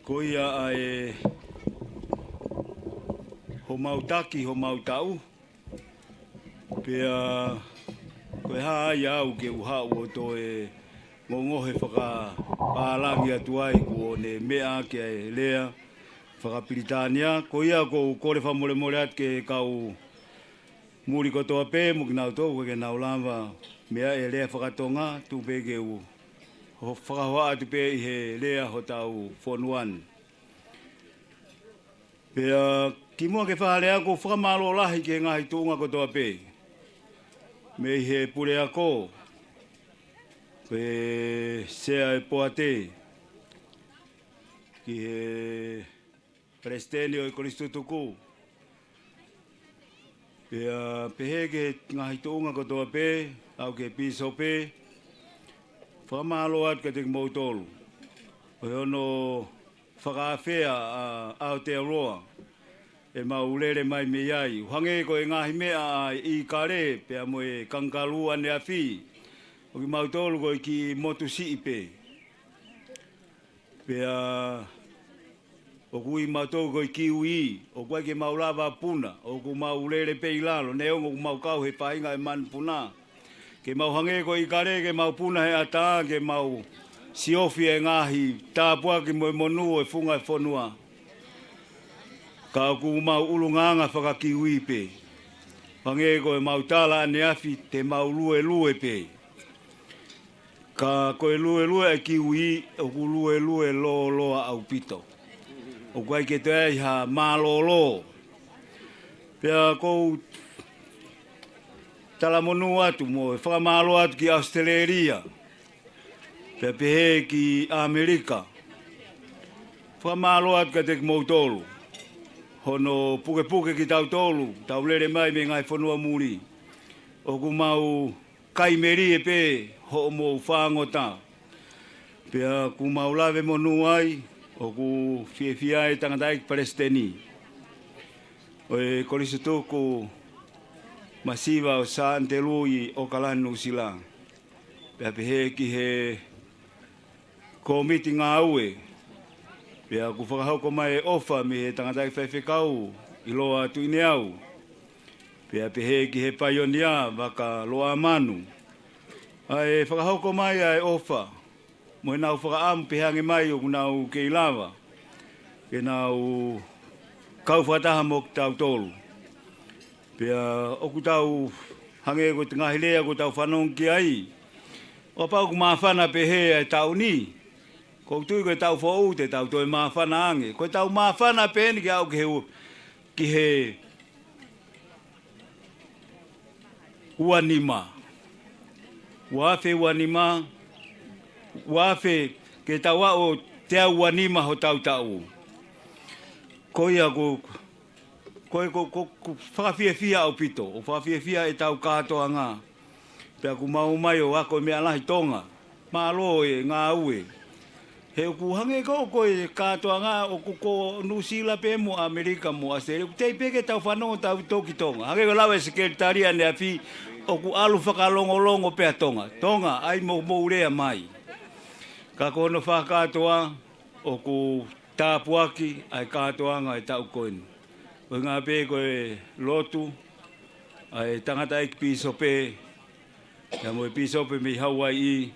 ko ia ʻa e homau taki, homau taʻu. Pea ko e hā ai au ke u haʻu ʻo toe ngongohe fakapālangi atu ai kuo ne meʻa ʻaki ʻa e lea fakapilitānia. Ko ia ʻoku ou kole fakamolemole atu ki he kau muli kotoa pē mo kinautolu ʻoku ʻikai ke nau lava meaʻi e lea fakatonga, tuku pē ke u ho-, fakahohaʻa atu pē ʻi he lea hotau fonua ni. Pea kimuʻa ke fai ha lea, ʻoku ou fakamālō lahi ki he ngaahi tuʻunga kotoa pē. Mei he puleako, ko e sea e poate, ki he palesiteni ʻo e kolisi tutuku. Pea pehē ki he ngaahi tuʻunga kotoa pē, ʻaʻu ki he pīsope, fakamālō atu kiate kimoutolu ʻi hono fakaafeʻi ʻa Aotearoa ʻemau lele mai mei ai. ʻO hangē ko e ngaahi meʻa ʻa e ʻīkale pea mo e kangakalū ʻaneafi, ʻo kimautolu ko e kiʻi motu siʻi pē. Pea ʻoku ui kimautolu ko e kiui, ʻoku ʻikai ke mau lava puna, ʻoku mau lele pē ʻi lalo, neongo ʻoku mau kau he faʻahinga ʻo e manupuna. Ke mau hangē ko e ʻīkale, ke mau puna he ʻatā, ke mau siofi e ngaahi tāpuaki mo e monū ʻo e funga e fonua. Ka ʻoku mau ʻulungaanga fakakiui pē. Hangē ko ʻemau tala ʻaneafi, te mau luelue pē. Ka ko e luelue ʻa e kiui, ʻoku luelue lōloa ʻaupito. ʻOku ʻikai ke toe ʻi ai ha mālōlō. Pea ʻoku ou talamonū atu mo e fakamālō atu ki ʻAositelēlia, pea pehē ki ʻAmelika. Fakamālō atu kiate kimoutolu hono pukepuke kitautolu, tau lele mai mei he ngaahi fonua muli. ʻOku mau kai melie pē hoʻomou fāngota. Pea ʻoku mau lave monū ai, ʻoku fiefia e tangataʻeiki palesiteni ʻo e kolisi tutuku masiva ʻo Sānitelū ʻi ʻOkalani, Nuʻusila. Pea pehē ki he kōmiti ngāue, pea ʻoku fakahoko mai e ʻofa mei he tangataʻeiki faifekau ʻIloa Tuʻineau, pea pehē ki he paionia Vaka Loʻamanu, ʻa e fakahoko mai ʻa e ʻofa mo ʻenau fakaʻamu pehē ange mai ʻoku nau kei lava ke nau kau fakataha mo kitautolu. Pea ʻoku tau hangē ko e ngaahi lea ʻoku tau fanongo ki ai, ʻo kapau ʻoku māfana pehē ʻa e taʻu ni, ʻoku ou tui ko e taʻu foʻou te tau toe māfana ange. Ko e tau māfana pē eni ke aʻu ki he u-, ki he ua nima. Ua afe ua nima, ua afe ke tau aʻu ʻo teau ua nima hotau taʻu. Ko ia ko, ko, ko, ko, ko fakafiefia ʻaupito, ʻo fakafiefia ʻetau kātoanga. Pea ʻoku mau mai ʻo ako e meʻa lahi Tonga. Mālō e ngāue. He ʻoku hangē ko, ko e kātoanga ʻoku ko Nuʻusila pē mo ʻAmelika mo ʻAositelēlia. ʻOku teʻeki pē ke tau fanongo tau toki Tonga. Hangē ko e lau e sekelitali ʻaneafi, ʻoku ʻalu fakalongolongo pē ʻa Tonga. Tonga, ʻai mo, mou lea mai. Ka ko hono fakakātoa, ʻoku tāpuaki ʻa e kātoanga ʻo e taʻu ko eni. ʻUhinga pē ko e lotu ʻa e tangataʻeiki pīsope, pea mo e pīsope mei Hauaiʻi,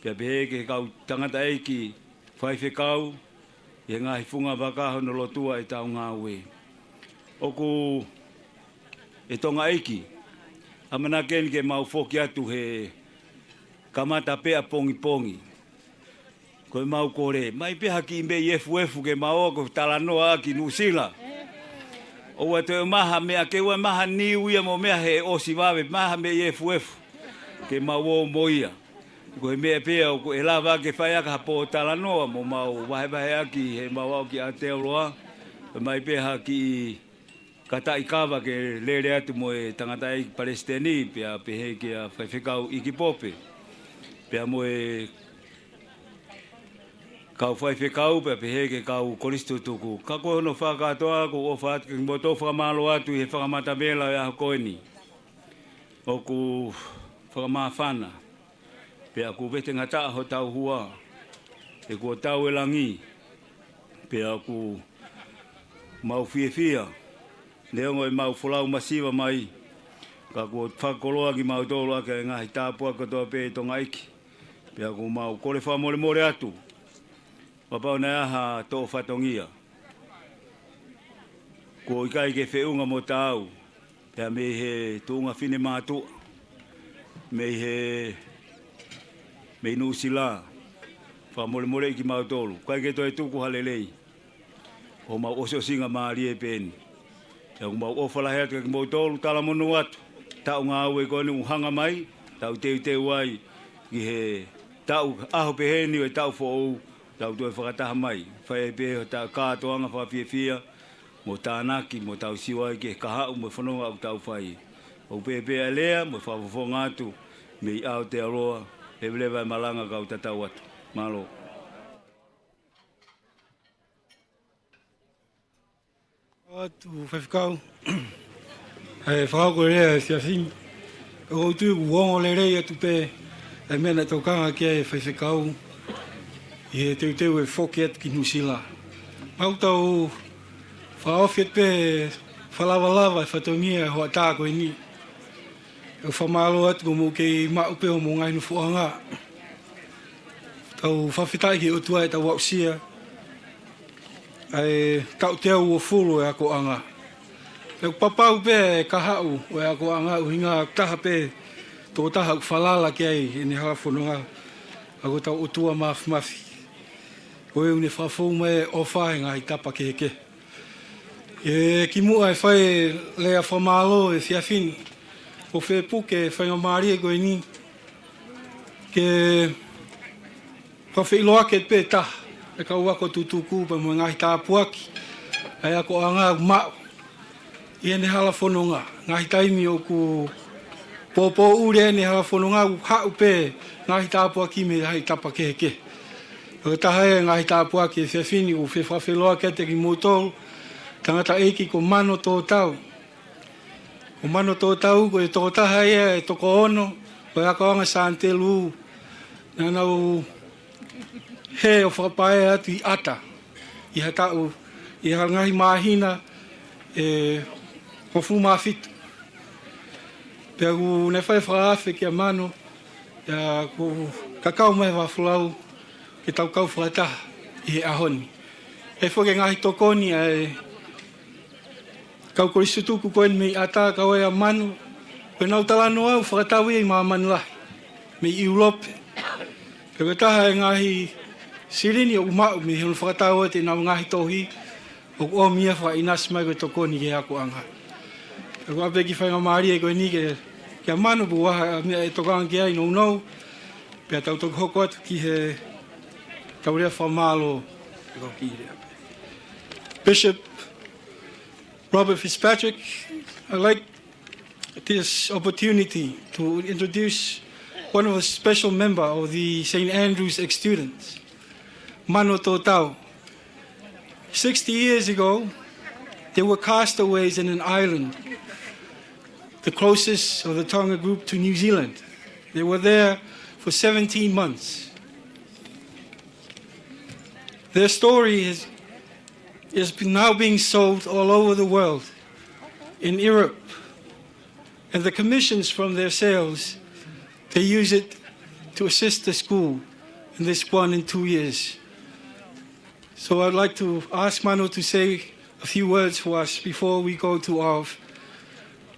pea pehē ki he kau tangataʻeiki faifekau ʻi he ngaahi funga vaka hono lotua ʻetau ngāue. ʻOku, ʻe Tonga ʻEiki, ʻamanaki eni ke mau foki atu he kamata pē ʻapongipongi. Ko ʻemau kole, mai pē ha kiʻi meʻi efuefu ke mau ō ʻo talanoa ʻaki Nuʻusila. ʻOua toe ʻomai ha meʻa ke ʻoua ʻomai ha niu ia mo meʻa he ʻosi vave, ʻomai ha meʻi efuefu ke mau ō mo ia. Ko e meʻa pē ia ʻoku ʻe lava ke fai ʻaki ha pōtalanoa mo mau vahevahe ʻaki heʻemau aʻu ki Aotearoa. Mai pē ha kiʻi kataʻi kava ke lele atu mo e tangataʻeiki palesiteni, pea pehē kia Faifekau ʻIkipope, pea mo e kau faifekau, pea pehē ki he kau kolisi tutuku. Ka ko hono fakakātoa, ʻoku ou ʻofa atu kiate kimoutolu, fakamālō atu ʻi he fakamatavela ʻo e ʻaho ko eni. ʻOku fakamāfana, pea ʻoku vetengataʻa hotau hua, he kuo tau e langi, pea ʻoku mau fiefia, neongo ʻemau folau masiva mai, ka kuo fakakoloa kimautolu ʻaki e ngaahi tāpuaki kotoa pē ʻe Tonga ʻEiki, pea ʻoku mau kole fakamolemole atu, kapau naʻe ʻi ai ha toʻo fatongia kuo ʻikai ke feʻunga mo taau, pea mei he tuʻunga finemātuʻa, mei he, mei Nuʻusila, fakamolemoleʻi kimautolu. ʻIkai ke toe tuku ha lelei, ko homau ʻosiʻosinga mālie pē eni. Pea ʻoku mau ʻofa lahi atu kiate kimoutolu, talamonū atu. taʻu ngāue ko eni ʻoku hanga mai, tau teuteu ai ki he taʻu ʻaho pehē ni ʻo e taʻu foʻou, tau toe fakataha mai. Fai pē hota kātoanga fakafiefia, mo tānaki, mo tau sio ai ki he kahaʻu mo e fononga ʻoku tau fai. ʻOku pehē pē ʻa e lea mo e fakafofonga atu mei ʻAotearoa, leveleva e malanga kau tatau atu. Mālō. Atu faifekau. ʻE fakahoko e lea he efiafi ni. ʻOku ou tui kuo ongo lelei atu pē e meʻa naʻe tokanga ki ai e faifekau ʻi he teuteu e foki atu ki Nuʻusila. Mau tau fakaofi atu pē fakalavalava e fatongia e hoʻatā ko eni. ʻOku fakamālō atu ko mou kei maʻu pē homou ngaahi nofoʻanga. Tau fakafetaʻi ki he ʻOtua ʻetau aʻusia ʻa e taʻu teau uofulu e akoʻanga. ʻOku papau pē e kahaʻu ʻo e akoʻanga ʻuhinga ʻoku taha pē tokotaha ʻoku falala ki ai ʻene hala fononga, ʻa ko hotau ʻOtua Māfimafi. Ko ia ʻoku ne fakafou mai e ʻofa he ngaahi tapa kehekehe. ʻE kimuʻa e fai e lea fakamālō he efiafi ni, ʻoku ou fie puke e faingamālie ko eni ke fakafeʻiloaki pē taha e kau ako tutuku pea mo e ngaahi tāpuaki ʻa e akoʻanga ʻoku maʻu ʻi heʻene hala fononga. Ngaahi taimi ʻoku pōpōʻuli ʻene hala fononga, ʻoku haʻu pē ngaahi tāpuaki mei he ngaahi tapa kehekehe. ʻOku taha e ngaahi tāpuaki he efiafi ni ʻoku ou fie fakafeʻiloaki atu kiate kimoutolu, tangataʻeiki ko Mano Tōtau. Ko Mano Tōtau ko e tokotaha ia e toko ono ʻo e akoʻanga Sānitelū naʻa nau hē ʻo fakapaea atu ʻi ʻAta ʻi ha taʻu, ʻi ha ngaahi māhina ʻe hongofulu mā fitu. Pea ʻoku ne fai fakaafe kia Mano, ʻa ia ʻoku kakau mai e fakafolau ke tau kau fakataha ʻi he ʻaho ni. ʻE foki e ngaahi tokoni ʻa e kau kolisi tutuku ko eni mei ʻAta, kau ai ʻa Mano, ko ʻenau talanoa ʻoku fakatau ia ʻi māmani lahi mei ʻIulope. Pea ko e taha e ngaahi silini ʻoku maʻu mei hono fakatau atu ʻenau ngaahi tohi, ʻoku ʻomi ia fakaʻinasi mai ko e tokoni ki he akoʻanga. Pea ʻoku ʻaupito faingamālie ko eni ke, kia Mano, pea ʻoku ʻi ai ha meʻa ʻe tokanga ki ai nounou, pea tau toki hoko atu ki he tau lea fakamālō. Bishop Robert Fitzpatrick, I'd like this opportunity to introduce one of the special member of the Saint Andrew's ex-students, Mano Tōtau. Sixty years ago, they were castaways in an island, the closest of the Tonga group to New Zealand. They were there for seventeen months. Their story is, is be-, now being sold all over the world, in Europe. And the commissions from their sales, they use it to assist the school in this one and two years. So I'd like to ask Mano to say a few words for us before we go to our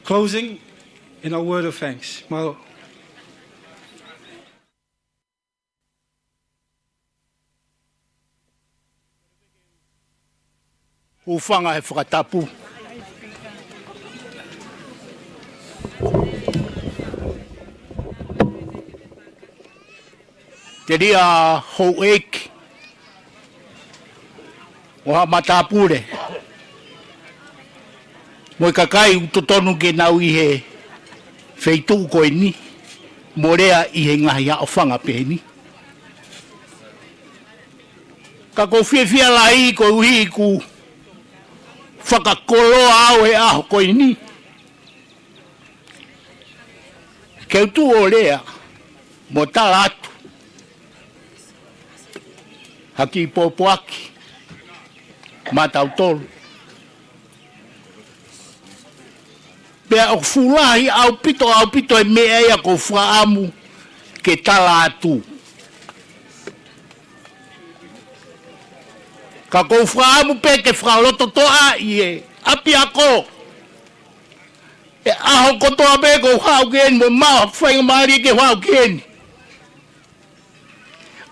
closing and our word of thanks. Mālō. Hūfanga he fakatapu. Telia houʻeiki, ʻo ha matāpule, mo e kakai ʻoku totonu ke nau ʻi he feituʻu ko eni, mo lea ʻi he ngaahi haʻofanga pehē ni. Ka ʻoku ou fiefia lahi koeʻuhi ʻoku fakakoloa au he ʻaho ko eni ke u tuʻu ʻo lea mo tala atu ha kiʻi pōpoaki maʻatautolu. Pea ʻoku fuʻu lahi ʻaupito, ʻaupito e meʻa ia ʻoku ou fakaʻamu ke tala atu. Ka ʻoku ou fakaʻamu pē ke fakalototoʻa ʻi he ʻapiako he ʻaho kotoa pē ʻoku ou haʻu ki heni, mo maʻu ha faingamālie ke haʻu ki heni.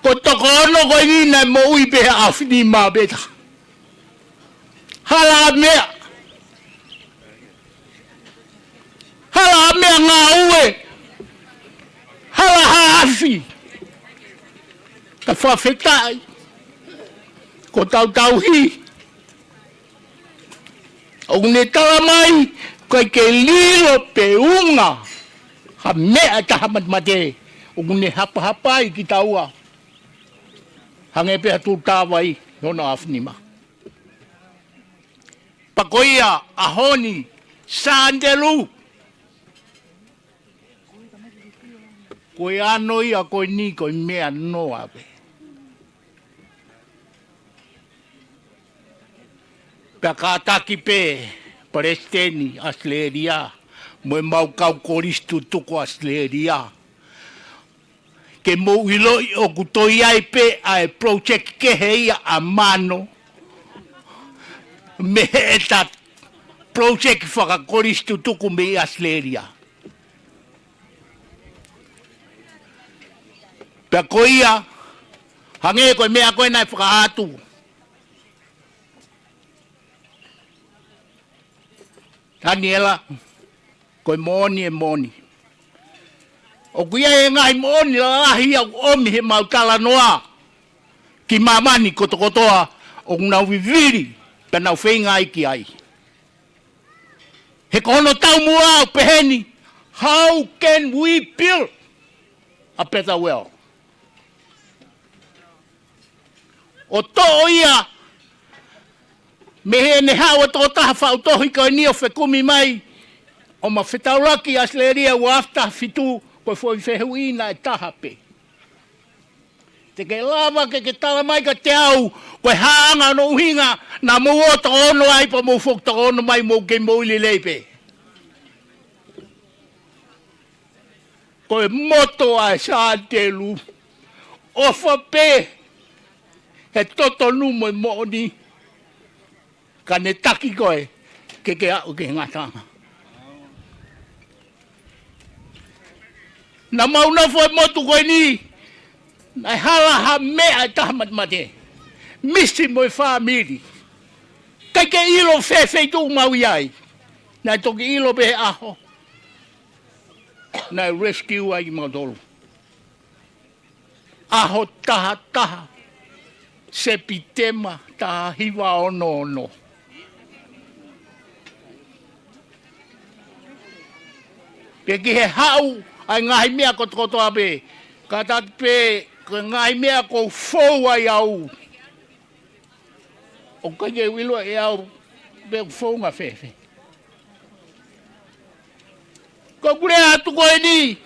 Ko e toko ono ko eni naʻe moʻui pē he ʻaho finemā pē taha. Hala ʻa meʻa. Hala ʻa meʻa, ngā Fakafetaʻi, ko tautauhi ʻoku ne tala mai, ʻikai ke lilo pe ʻunga ha meʻa ʻe taha matemate, ʻoku ne hapahapai kitaua. Hangē pē ha tūtava ʻi hono afunima. Pea ko ia, ʻaho ni, Sāntelu, ko e ano ia ko eni ko e meʻa noa pē. Pea kātaki pē Palesiteni ʻAositelēlia mo e mau kau kolisi tutuku ʻAositelēlia, ke mou ʻiloʻi ʻoku toe ʻi ai pē ʻa e project kehe ia ʻa Mano mei heʻeta project fakakolisi tutuku mei ʻAositelēlia. Pea ko ia, hangē ko e meʻa ko ē naʻe fakaʻatu, Taniela, ko e moʻoni e moʻoni. ʻOku ʻi ai e ngaahi moʻoni lalahi ia ʻoku ʻomi he mau talanoa ki māmani kotokotoa ʻoku nau vivili pea nau feinga ai ki ai. He ko hono taumuʻa ʻoku peheni, how can we build a better world? ʻO toʻo ia mei heʻene haʻu ʻa e tokotaha faʻu tohi ko eni ʻo fekumi mai ʻo ma fetaulaki ʻAositelēlia ua afe taha fitu, ko e foʻi fehuʻi naʻe taha pē. Te ke lava ke ke tala mai kiate au ko e hā ʻa hono ʻuhinga naʻa mou ō toko ono ai pea mou foki toko ono mai, mou kei moʻui lelei pē. Ko e moto ʻa e Sāntelu, ʻofa pē he totonu mo e moʻoni, ka ne taki koe ke ke aʻu ki he ngataʻanga. Naʻa mau nofo he motu ko eni, naʻe hala ha meʻa ʻe taha matemate. Misi mo e fāmili. ʻIkai ke ʻilo fē feituʻu mau ʻi ai. Naʻe toki ʻilo pē he ʻaho naʻe rescue ai kimautolu. ʻAho taha taha, Sepitema taha hiva ono ono. Pea ki he haʻu ʻa e ngaahi meʻa kotokotoa pē, kātaki pē ko e ngaahi meʻa ʻoku ou fou ai au. ʻOku ʻikai ke u ʻilo ʻe au pe ʻoku founga fēfē. Ko ʻeku lea atu ko eni,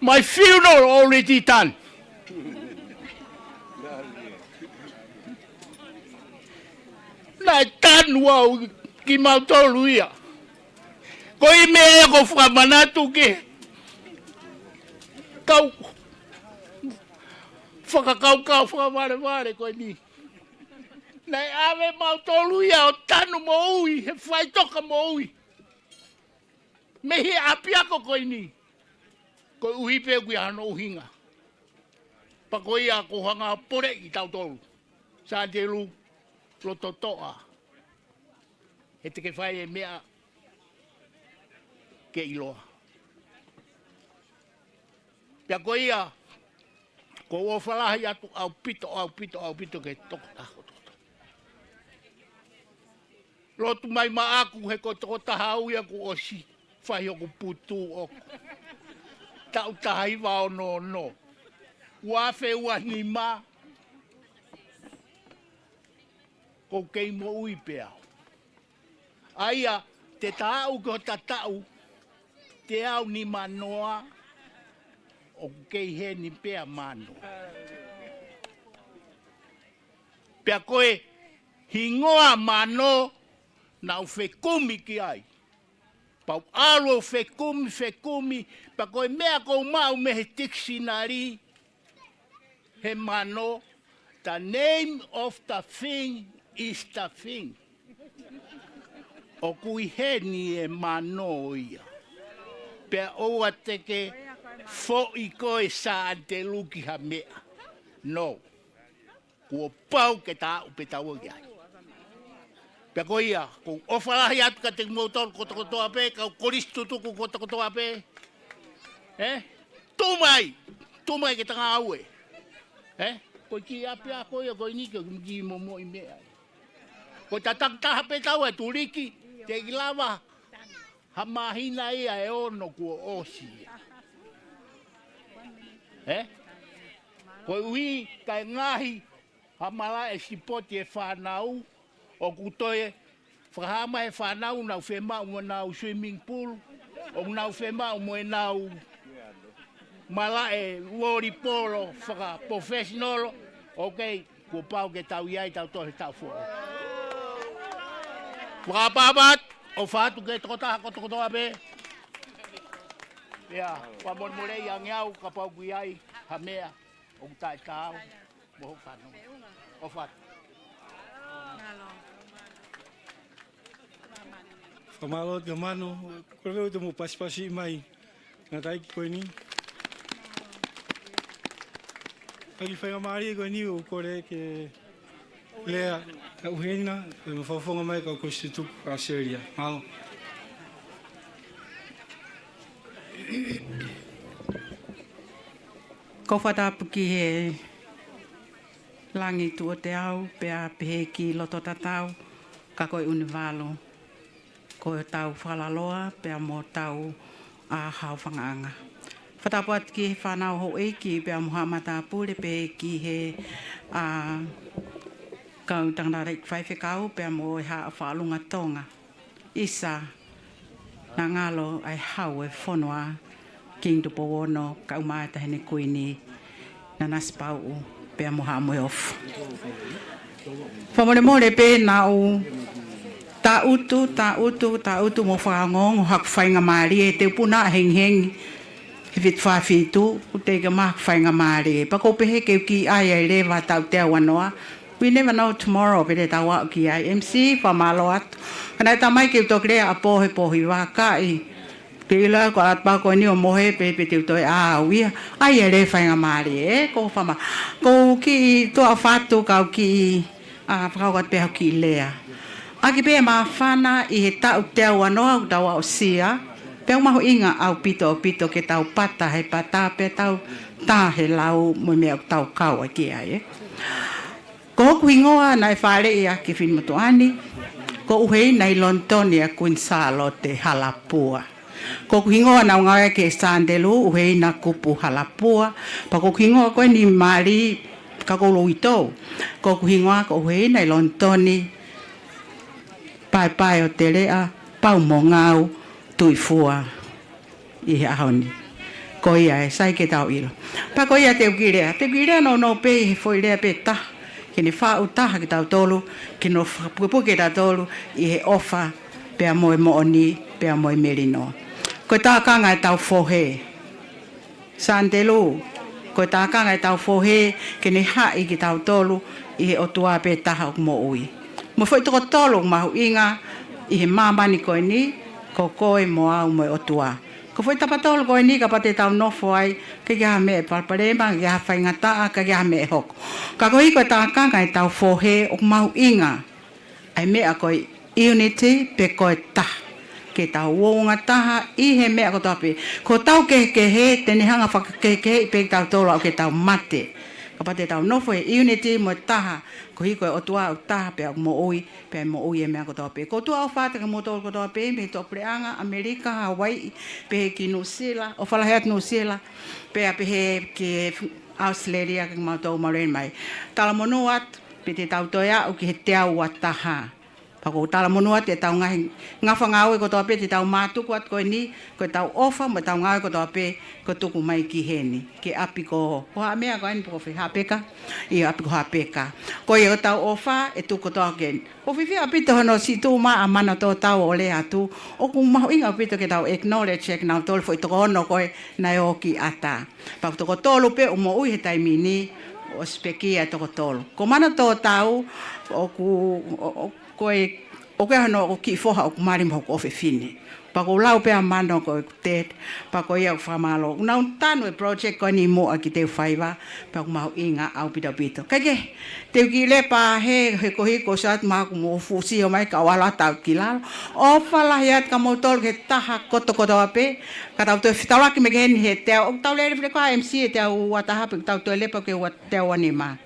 my funeral already done. Naʻe tanu au kimautolu ia. Ko e meʻa ia ʻoku ou fakamanatu ki he kau fakakaukau fakavalevale ko eni. Naʻe ʻave mautolu ia ʻo tanu moʻui, he faʻitoka moʻui mei he ʻapiako ko eni. Koeʻuhi pē ʻoku ʻi ai hano ʻuhinga. Pea ko ia ʻoku ou hanga ʻo poleʻi kitautolu. Sāntelu, loto toʻa. He te ke fai e meʻa ke ʻiloa. Pea ko ia, ʻoku ou ʻofa lahi atu ʻaupito, ʻaupito, ʻaupito ki he tokotaha kotoa. Lotu mai maʻaku he ko e tokotaha au ia kuo ʻosi fai hoku putu ʻoku. Taʻu taha hiva ono ono. Ua afe ua nima. ʻOku ou kei moʻui pē au. ʻA ia, te ta aʻu ki hota taʻu teau nimanoa, ʻoku kei heni pē ʻa Mano. Pea ko e hingoa Mano, naʻa ku fekumi ki ai. Pea u ʻalu ʻo fekumi, fekumi, pea ko e meʻa ʻoku ou maʻu mei he tikisinali, he Mano, the name of the thing is the thing. ʻOku ʻi heni e Mano ia. Pea ʻoua te ke foʻi koe Sāntelu ki ha meʻa. No. Kuo pau ke ta aʻu pē taua ki ai. Pea ko ia, ʻoku ou ʻofa lahi atu kiate kimoutolu kotokotoa pē, kau kolisi tutuku kotokotoa pē. Ē? Tuʻu mai, tuʻu mai ke ta ngāue. Ē? Ko e kiʻi ʻapiako ia ko eni ke miki momoʻi meʻa. Ko e tataki taha pē tau e tuliki, te ki lava ha māhina ia ʻe ono kuo ʻosi ia. Ē? Koeʻuhi kae ngaahi ha malaʻe sipoti e fānau, ʻoku toe fakahā mai he fānau ʻoku nau fiemaʻu mo ʻenau swimming pool, ʻoku nau fiemaʻu mo ʻenau malaʻe volipolo fakaprofessional. Ok, kuo pau ke tau ʻi ai tautolu he taʻu foʻou. Fakapapau, ʻofa atu ki he tokotaha kotokotoa pē. Ia, fakamolemoleʻi ange au kapau ʻoku ʻi ai ha meʻa ʻoku taʻetaau mo hoku fanongo. ʻOfa atu. Fakamālō atu kia Manu, kole pē ʻoua te mou pasipasi mai. Ngataʻi ko eni. Taki faingamālie ko eni ʻoku kole ke lea ʻa ʻUhena, ko e mafaufanga mai ka ko si tuku ʻAositelēlia. Mālō. Ko e fakatapu ki he langi tuʻo teau, pea pehē ki loto tatau, ka ko e ʻunivalu. Ko e tau fakalaloa, pea mo tau ʻa hao fangaʻanga. Fakatapu atu ki he fānau houʻeiki, pea mo haʻa matāpule, pehē ki he ʻa kau tangataʻeiki faifekau, pea mo e haʻa fakalunga Tonga. ʻIsa, naʻa ngalo ʻa e hau e fonua, Kingi Tupou Ono, kae ʻumaʻā ʻa e Taʻahine Kuini, Nanasipauʻu, pea mo Haʻa Moheofo. Fakamolemole pē naʻa ku taʻutu, taʻutu, taʻutu mo fakaongoongo haku faingamālie, he te u puna hengihengi, he fitu fā fitu, ʻoku teʻeki ai ke maʻu haku faingamālie. Pea ʻoku ou pehē ke u kiʻi ʻai ai leva taʻu teau ua noa, we never know tomorrow, pe te tau aʻu ki ai. M C, fakamālō atu. Ka naʻe tā mai ke u toki lea ʻapō he pō hiva kae ʻikai ke u ʻilo ko e ʻaho pē ko eni ʻo mohe pē pe te u toe ʻā au ia. ʻAi e lea faingamālie, ē, ko fama. Ko u kiʻi tuʻa ʻofa atu ka u kiʻi, ʻa, fakahoko atu pē haku kiʻi lea. ʻAki pē māfana ʻi he taʻu teau ua noa ʻoku tau aʻusia, pea ʻoku mahuʻinga ʻaupito ʻaupito ke tau pata he pata pea tau tā he lau mo e meʻa ʻoku tau kau ai ki ai, ē. Ko hoku hingoa naʻe fāʻeleʻi ʻaki e finemotuʻa ni, ko ʻUheina ʻi Lonitoni ʻa Kuini Sālote Halapua. Ko hoku hingoa naʻa ku ngāueʻaki ʻe Sandelu, ʻUheina Kupu Halapua, pea ko hoku hingoa ko eni mali ka ko u lou ʻitou. Ko hoku hingoa ko ʻUheina ʻi Lonitoni, Paepae ʻo Teleʻa, Paumongau, Tuʻifua ʻi he ʻaho ni. Ko ia ē, sai ke tau ʻilo. Pea ko ia te u kiʻi lea, te u kiʻi lea nounou pē ʻi he foʻi lea pē taha, ke ne faʻu taha kitautolu, ke ne fakapukepuke kitautolu ʻi he ʻofa, pea mo e moʻoni, pea mo e melino. Ko e tākanga ʻetau fohe. Sandelu, ko e tākanga ʻetau fohe, ke ne haʻi kitautolu ʻi he ʻOtua pē taha ʻoku moʻui. Mo e foʻi toko tolu ʻoku mahuʻinga ʻi he māmani ko eni, ko koe mo au mo e ʻOtua. Ko e foʻi tapa tolu ko eni kapau te tau nofo ai, ʻikai ke ʻi ai ha meʻa ʻe palopalema, ʻikai ke ʻi ai ha faingataʻa, ʻikai ke ʻi ai ha meʻa ʻe hoko. Ka koeʻuhi ko e tākanga ʻetau fohe, ʻoku mahuʻinga ʻa e meʻa ko e unity pe ko e taha. Ke tau uouangataha ʻi he meʻa kotoa pē. Ko hotau kehekehe, te ne hanga ʻo fakakehekeheʻi pē kitautolu ʻo aʻu ke tau mate. Kapau te tau nofo he unity mo e taha, koeʻuhi ko e ʻOtua ʻoku taha pea ʻoku moʻui, pea moʻui e meʻa kotoa pē. Ko e tuʻa ʻofa atu kia moutolu kotoa pē, mei he tuʻapuleʻanga, ʻAmelika, Hawaiʻi, pehē ki Nuʻusila, ʻofa lahi atu Nuʻusila, pea pehē ki ʻAositelēlia, kia moutolu mālō eni mai. Talamonū atu, pea te tau toe aʻu ki he teau ua taha. Pea ʻoku ou talamonū atu ʻetau ngaahi ngafa ngāue kotoa pē te tau mātuku atu ko eni, ko ʻetau ʻofa mo ʻetau ngāue kotoa pē, ko e tuku mai ki heni. Ki he ʻapi ko, ko Haʻamea ko eni pe ko fē, Haʻapeka, ʻi he ʻapi ko Haʻapeka. Ko ia ko ʻetau ʻofa, ʻe tuku kotoa ki heni. ʻOku fiefia ʻaupito hono siʻi tuʻu mai ʻa Mano Tōtau ʻo lea atu, ʻoku mahuʻinga ʻaupito ke tau acknowledge ʻaki kinautolu foʻi toko ono ko ē naʻe ō ki ʻatā. Pea ko e toko tolu pē ʻoku moʻui he taimi ni, ʻoku ʻosi pekia e toko tolu. Ko Mano Tōtau, ʻoku, ʻo, ʻo, ko e, ʻoku ʻi ai hono kiʻi foha ʻoku mali mo hoku ʻofefine. Pea ʻoku ou lau pē ʻa Mano ko e tet, pea ko ia ʻoku fakamālō. Naʻa ku tanu e project ko eni muʻa ki he teau faiva, pea ʻoku mahuʻinga ʻaupito ʻaupito. Kae kehe, te u kiʻi lea pē he, he koeʻuhi ko e sat maku mo fusi ʻo mai ka wala tau ki lalo. ʻOfa lahi atu kia moutolu ki he taha kotokotoa pē, ka tau toe fetaulaki mai ki heni he teau, ʻoku tau lele file ko e M C he teau ua taha pea tau toe lele pē ki he ua, teau ua nima.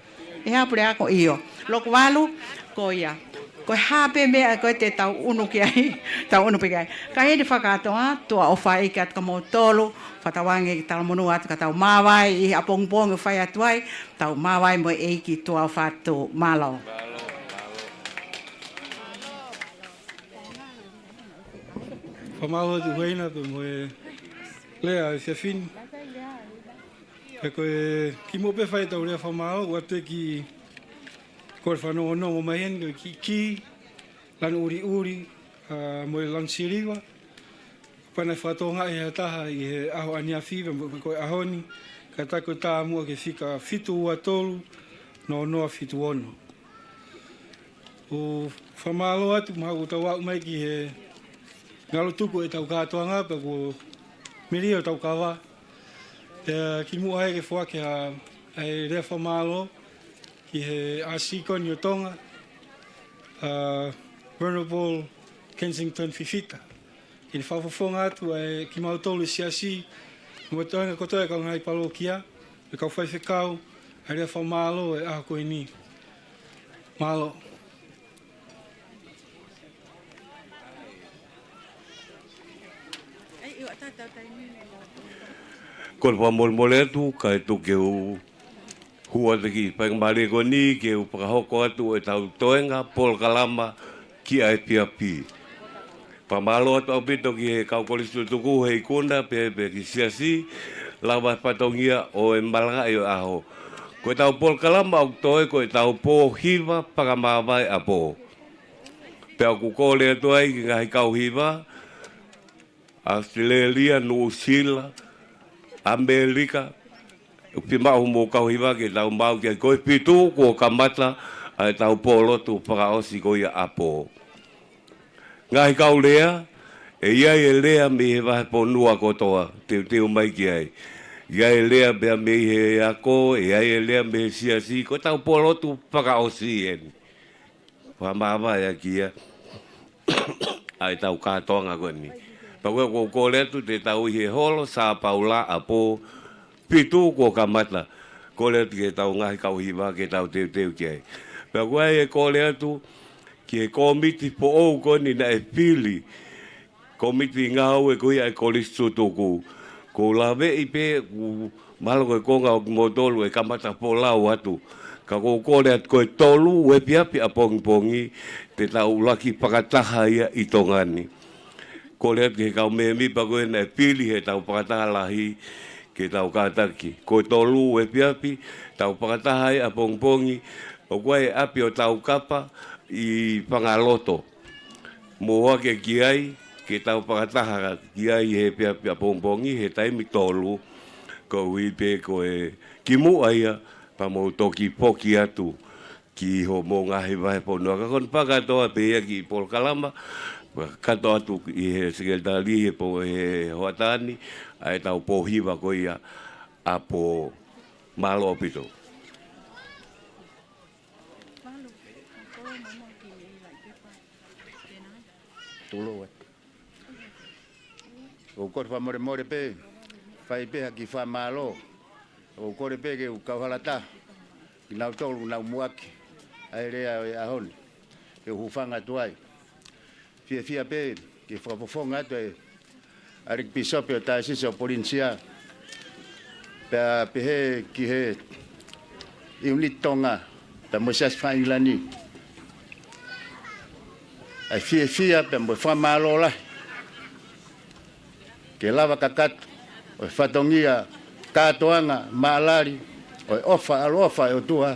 ʻE hā pule ako ʻio. Loku valu, ko ia. Ko e hā pē meʻa ko ē te tau ʻunu ki ai, tau ʻunu pē ki ai. Ka heni fakatoa, tuʻa ʻofa ʻeiki atu kia moutolu, fakatauange ke talamonū atu ka tau māvae ʻi he ʻapongipongi ʻoku fai atu ai, tau māvae mo e ʻeiki tuʻa ʻofa atu mālō. Fakamālō atu Huaina pea mo e lea ʻa e efiafi ni. Pea ko e kimuʻa pē fai ʻetau lea fakamālō, ʻoatu e kiʻi kole fakanongonongo mai heni, ko e kiʻi kī, lanu ʻuliʻuli, ʻa, mo e lanu siliva. Kapau naʻe fakatokangaʻi ʻe ha taha ʻi he ʻaho ʻaneafi pea mo ko e ʻaho ni, kātaki ʻo tā muʻa ki he fika fitu ua tolu, noa noa fitu ono. ʻOku fakamālō atu, mahalo kuo tau aʻu mai ki he ngalo tuku ʻetau kātoanga pea kuo melie hotau kava. Pea kimuʻa ai ke foaki ha, ʻa e lea fakamālō ki he ʻāsisi ko eni ʻo Tonga, ʻa, Venerable Kensington Fifita. Ke ne fakafofonga atu ʻa e kimautolu e siasi, mo e toenga kotoa e kau ngaahi palokia, e kau faifekau, ʻa e lea fakamālō e ʻaho ko eni. Mālō. Ko e fakamolemole atu, kae tuku ke u hū atu ki he faingamālie ko eni, ke u fakahoko atu ʻetau toenga polokalama ki he efiafi. Fakamālō atu ʻaupito ki he kau kolisi tutuku he ikuna, pea, pea ki he siasi, lava e fatongia ʻo e malangaʻi ʻo e ʻaho. Ko ʻetau polokalama ʻoku toe, ko ʻetau pō hiva fakamāvae ʻapō. Pea ʻoku kole atu ai ki he ngaahi kau hiva, ʻAositelēlia, Nuʻusila, ʻAmelika, ʻoku fiemaʻu hoʻomou kau hiva ke tau maʻu ki ai. Ko e fitu kuo kamata ʻa ʻetau pō lotu fakaʻosi ko ia ʻapō. Ngaahi kau lea, ʻe ʻi ai e lea mei he vahefonua kotoa, teuteu mai ki ai. ʻI ai e lea pea mei he ako, ʻe ʻi ai e lea mei he siasi, ko ʻetau pō lotu fakaʻosi eni. Fakamāvae ʻaki ia ʻa ʻetau kātoanga ko eni. Pea ko e, ʻoku ou kole atu te tau ʻi he holo Sā Paula ʻapō, fitu kuo kamata. Kole atu ki heʻetau ngaahi kau hiva ke tau teuteu ki ai. Pea ko e, ʻoku ou kole atu ki he kōmiti foʻou ko eni naʻe fili, kōmiti ngāue ko ia ʻa e kolisi tutuku. ʻOku ou laveʻi pē, ʻoku mahalo ko e konga ʻo kimoutolu ʻe kamata folau atu. Ka ʻoku ou kole atu ko e tolu efiafi ʻapongipongi, te tau ʻuluaki fakataha ia ʻi Tonga ni. Kole atu ki he kau mēmipa ko ē naʻe fili heʻetau fakataha lahi, ke tau kātaki. Ko e tolu efiafi, tau fakataha ai ʻapongipongi, ʻoku ʻi ai e ʻapi ʻo Taukapa ʻi Fangaloto. Mou ō hake ki ai, ke tau fakataha ki ai he efiafi ʻapongipongi, he taimi tolu, koeʻuhi pē ko e kimuʻa ia, pea mou toki foki atu ki hoʻomou ngaahi vahefonua. Ka ko eni fakakātoa pē ia ki he polokalama, kātoa atu ʻi he sekelitali he pō, he hoʻatā ni, ʻa ʻetau pō hiva ko ia ʻapō. Mālō ʻaupito. Tulou atu. ʻOku ou kole fakamolemole pē, fai pē ha kiʻi fakamālō. ʻOku ou kole pē ke u kauhalata kinautolu naʻa nau muʻaki ʻa e lea ʻo e ʻaho ni, ke u hūfanga atu ai. Fiefia pē ke fakafofonga atu e ʻAlikipīsope ʻo e Taiosisi ʻo Polinisia, pea pehē ki he ʻIuniti Tonga, pea mo e Siasi Faka-ʻIngilani, ʻa e fiefia pea mo e fakamālō lahi ke lava kakato ʻo e fatongia kātoanga maʻalali ʻo e ʻofa, ʻaloʻofa ʻa e ʻOtua,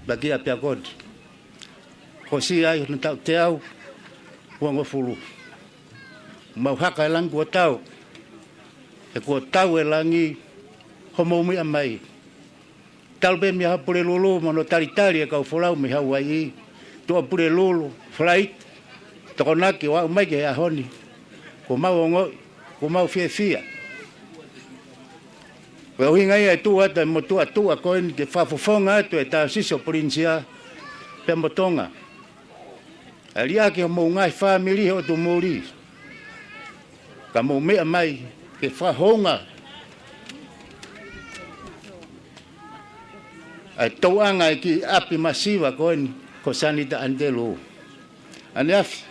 pea ki ʻapiako ni. Hoko ai hono taʻu teau uangofulu. Mau haka e langi kuo tau, he kuo tau e langi hoʻomou meʻa mai. Talu pē mei ha Pulelulu mo hono talitali e kau folau mei Hauaiʻi, tuʻa Pulelulu, flight, Tokonaki ʻo aʻu mai ki he ʻaho ni. Kuo mau ongoʻi, kuo mau fiefia. Ko e ʻuhinga ia e tuʻu atu e motuʻa tuʻa ko eni ke fakafofonga atu e Taiosisi ʻo Polinisia pea mo Tonga. ʻA e liʻaki hoʻomou ngaahi fāmili he ʻotu muli, ka mou meʻa mai ke fakahounga ʻa e tauʻanga ʻo e kiʻi ʻapi masiva ko eni ko Sanita ʻAnitelū. ʻAneafi,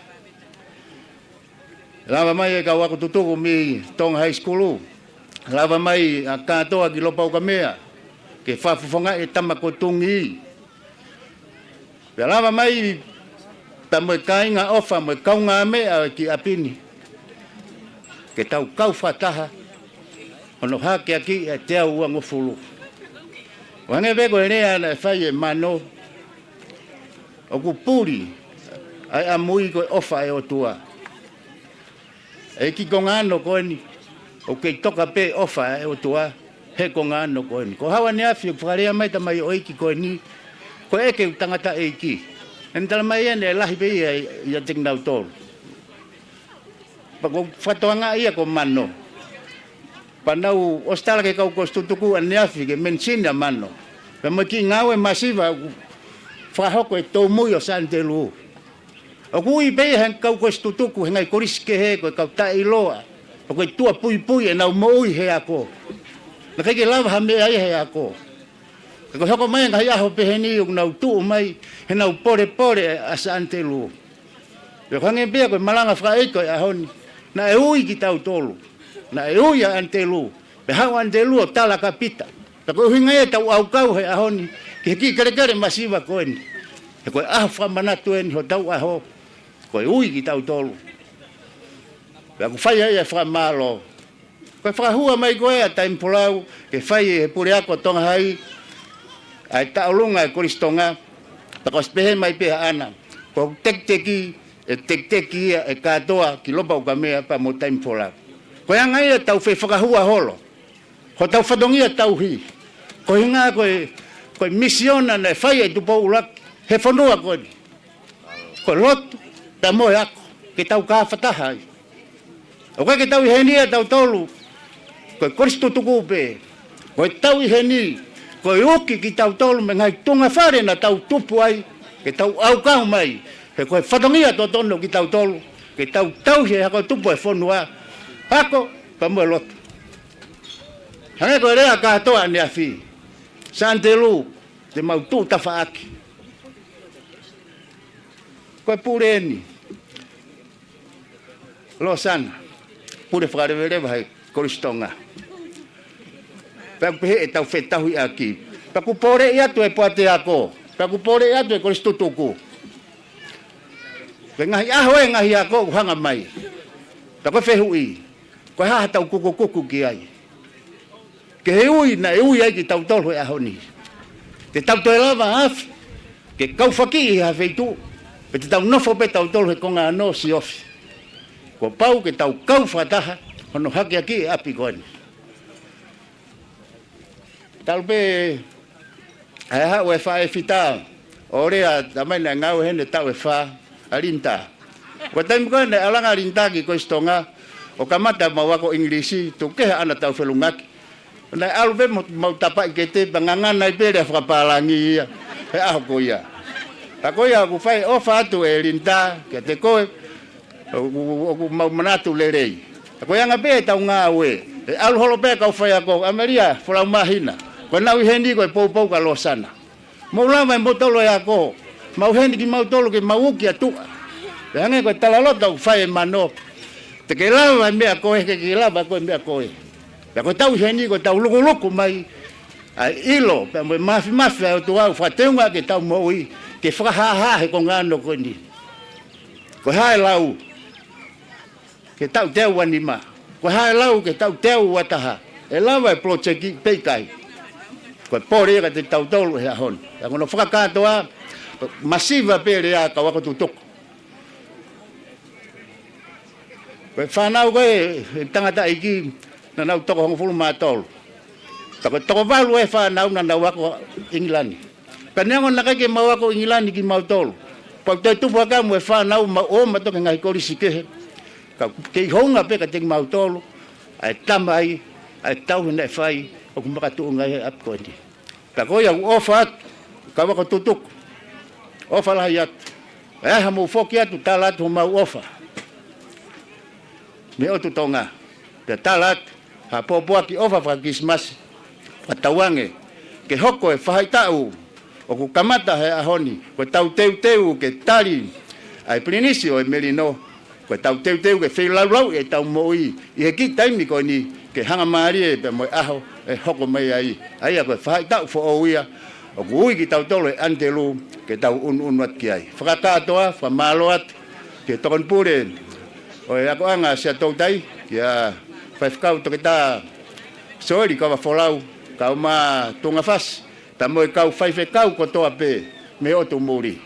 lava mai e kau ako tutuku mei Tonga High School, lava mai ʻa Kātoa ki Lopaukamea ke fakafofongaʻi e tama ko Tungi. Pea lava mai pea mo e kāinga ʻofa mo e kaungāmeʻa ʻo e kiʻi ʻapi ni ke tau kau fakataha hono hakeakiʻi e teau uangofulu. ʻO hangē pē ko e lea naʻe fai ʻe Mano, ʻoku puli ʻa e ʻamui ko e ʻofa ʻa e ʻOtua. ʻEiki, ko e konga ano ko eni, ʻoku kei toka pē ʻofa ʻa e ʻOtua he konga ano ko eni. Ko Hau ʻAneafi, ʻoku fakalea mai e tamaioʻeiki ko eni, ko e ʻeke ʻoku tangataʻeiki. ʻEne tala mai ʻeni ʻe lahi pē ia ʻiate kinautolu. Pea ko e fakatoanga ia ko Mano. Pea naʻa ku ʻosi tala ki he kau kolisi tutuku ʻaneafi ke mention ʻa Mano pea mo e kiʻi ngāue masiva ʻoku fakahoko ʻe he tōmui ʻo Sanitelū. ʻOku ui pē ia ʻe he kau kolisi tutuku he ngaahi kolisi kehe ko e kau taʻeʻiloa, ʻoku ʻi ai e tuʻa puipui ʻenau moʻui he ako. Naʻe ʻikai ke lava ha meʻa ia he ako. Ka ko e hoko mai e ngaahi ʻaho pehē ni ʻoku nau tuʻu mai heʻenau polepole ʻa Sanitelū. Pea ko e hangē pē ia ko e malanga fakaʻeiki ʻo e ʻaho ni, naʻe ui kitautolu, naʻe ui ʻa ʻAnitelū, pea haʻu ʻa ʻAnitelū ʻo tala kia Pita. Pea ko e ʻuhinga ia ʻetau ʻaukau he ʻaho ni ki he kiʻi kelekele masiva ko eni. He ko e ʻaho fakamanatu eni hotau ʻaho, ko e ui kitautolu. Pea ʻoku fai ai e fakamālō. Ko e fakahua mai ko ē ʻa Taimi Folau ke fai ʻe he puleako Tonga Hai ʻa e taʻolunga ʻo e Kolisi Tonga, pea kuo ʻosi pehē mai pē ʻe Ana, ko e tekiteki ʻe tekiteki ia ʻe Kātoa ki Lopaukamea pea mo Taimi Folau. Ko e anga ia ʻetau fefakahua holo hotau fatongia tauhi. Ko e ʻuhinga ko e, ko e misiona naʻe fai ʻe Tupou ʻUluaki he fonua ko eni, ko e lotu pea mo e ako, ke tau kau fakataha ai. ʻOku ʻikai ke tau ʻi heni ʻa tautolu ko e kolisi tutuku pē. Ko ʻetau ʻi heni ko e uki kitautolu mei he ngaahi tuʻunga fale naʻa tau tupu ai, ke tau ʻaukau mai, he ko e fatongia totonu kitautolu ke tau tauhi e ako tupu e fonua, ako pea mo e lotu. Hangē ko e lea ʻa Kātoa ʻaneafi, Sanitelū, te mau tuʻu tafaʻaki. Ko e pule eni, Losana, pule fakaleveleva he Kolisi Tonga. Pea ʻoku pehē ʻetau fetauhiʻaki. Pea ʻoku poleʻi atu e poate ako. Pea ʻoku poleʻi atu e kolisi tutuku. Ko e ngaahi ʻaho e ngaahi ako ʻoku hanga mai. Pea ko e fehuʻi, ko e hā haʻatau kukukuku ki ai? Ki he ui naʻe ui ai kitautolu he ʻaho ni. Te tau toe lava afi ke kau fakiʻi ha feituʻu, pe te tau nofo pē tautolu he konga ano siofi? Kuo pau ke tau kau fakataha hono hakeakiʻi e ʻapi ko eni. Talu pē ʻa e haʻu e faʻē fita ʻo lea, talamai naʻe ngāue heni he taʻu ʻe fā ʻa Linitā. Ko e taimi ko ē naʻe ʻalu ange ʻa Linitā ki Kolisi Tonga ʻo kamata ʻemau ako ʻIngilisi, tuku kehe ʻa ʻAna tau felungaki, naʻe ʻalu pē mo mau tapaʻi kete pea ngangana ai pē lea fakapālangi ia he ʻaho ko ia. Ka ko ia ʻoku fai ʻofa atu ʻe Linitā kiate koe, ʻoku, ʻoku mau manatu lelei. Ka ko e anga pē ʻetau ngāue, ʻe ʻalu holo pē kau faiako, ʻAmelia, Folau Māhina, ko ʻenau ʻi heni ko e poupou kia Losana. Mou lava ʻe moutolu e ako, mau ʻi heni kimautolu ke mau uki ʻa tuʻa. Pea hangē ko e talaloto ʻoku fai ʻe Mano, te ke lava e meʻa ko ē, ke ke lava ko e meʻa ko ē. Pea ko ʻetau ʻi heni ko ʻetau lukuluku mai ʻa e ʻilo pea mo e māfimafi ʻa e ʻOtua ʻoku fakateunga ke tau moʻui, ke fakahāhā he konga ano ko eni. Ko e hā e lau ki he taʻu teau uanima? Ko e hā e lau ki he taʻu teau uataha? ʻE lava e polojekí pe ʻikai? Ko e pole ia kiate kitautolu he ʻaho ni. Pea ko hono fakakātoa, masiva pē lea ʻa e kau ako tutuku. Ko e fānau ko ē ʻa e tangataʻeiki naʻa nau toko hongofulu mā tolu. Pea ko e toko valu e fānau naʻa nau ako ʻIngilani. Ka neongo naʻe ʻikai ke mau ako ʻIngilani kimautolu, pea ʻoku toe tupu hake mo e fānau, mau ō mautolu ki he ngaahi kolisi kehe. Ka ʻoku kei hounga pē kiate kimautolu ʻa e tama ai, ʻa e tauhi naʻe fai, ʻoku makatuʻunga ai he ʻapi ko eni. Pea ko ia ʻoku ʻofa atu, kau ako tutuku, ʻofa lahi atu. ʻE ʻi ai haʻamou foki atu, tala atu homau ʻofa mei he ʻOtu Tonga. Pea tala atu ha pōpoaki ʻofa faka-Kilisimasi, fakatauange ke hoko e faʻahitaʻu ʻOku kamata he ʻaho ni, ko ʻetau teuteu ke tali ʻa e pilinisi ʻo e melino, ko ʻetau teuteu ke feilaulau ʻetau moʻui ʻi he kiʻi taimi ko eni ke hanga mālie pea mo e ʻaho ʻe hoko mai ai. ʻA ia ko e faʻahitaʻu foʻou ia, ʻoku ui kitautolu ʻe ʻAnitelū ke tau ʻunuʻunu atu ki ai. Fakakātoa, fakamālō atu ki he Tokoni Pule ʻo e akoʻanga Siaʻatoutai, kia Faifekau Toketā Soeli Kavafolau, kau mā Tuʻungafasi, pea mo e kau faifekau kotoa pē mei ʻotu muli.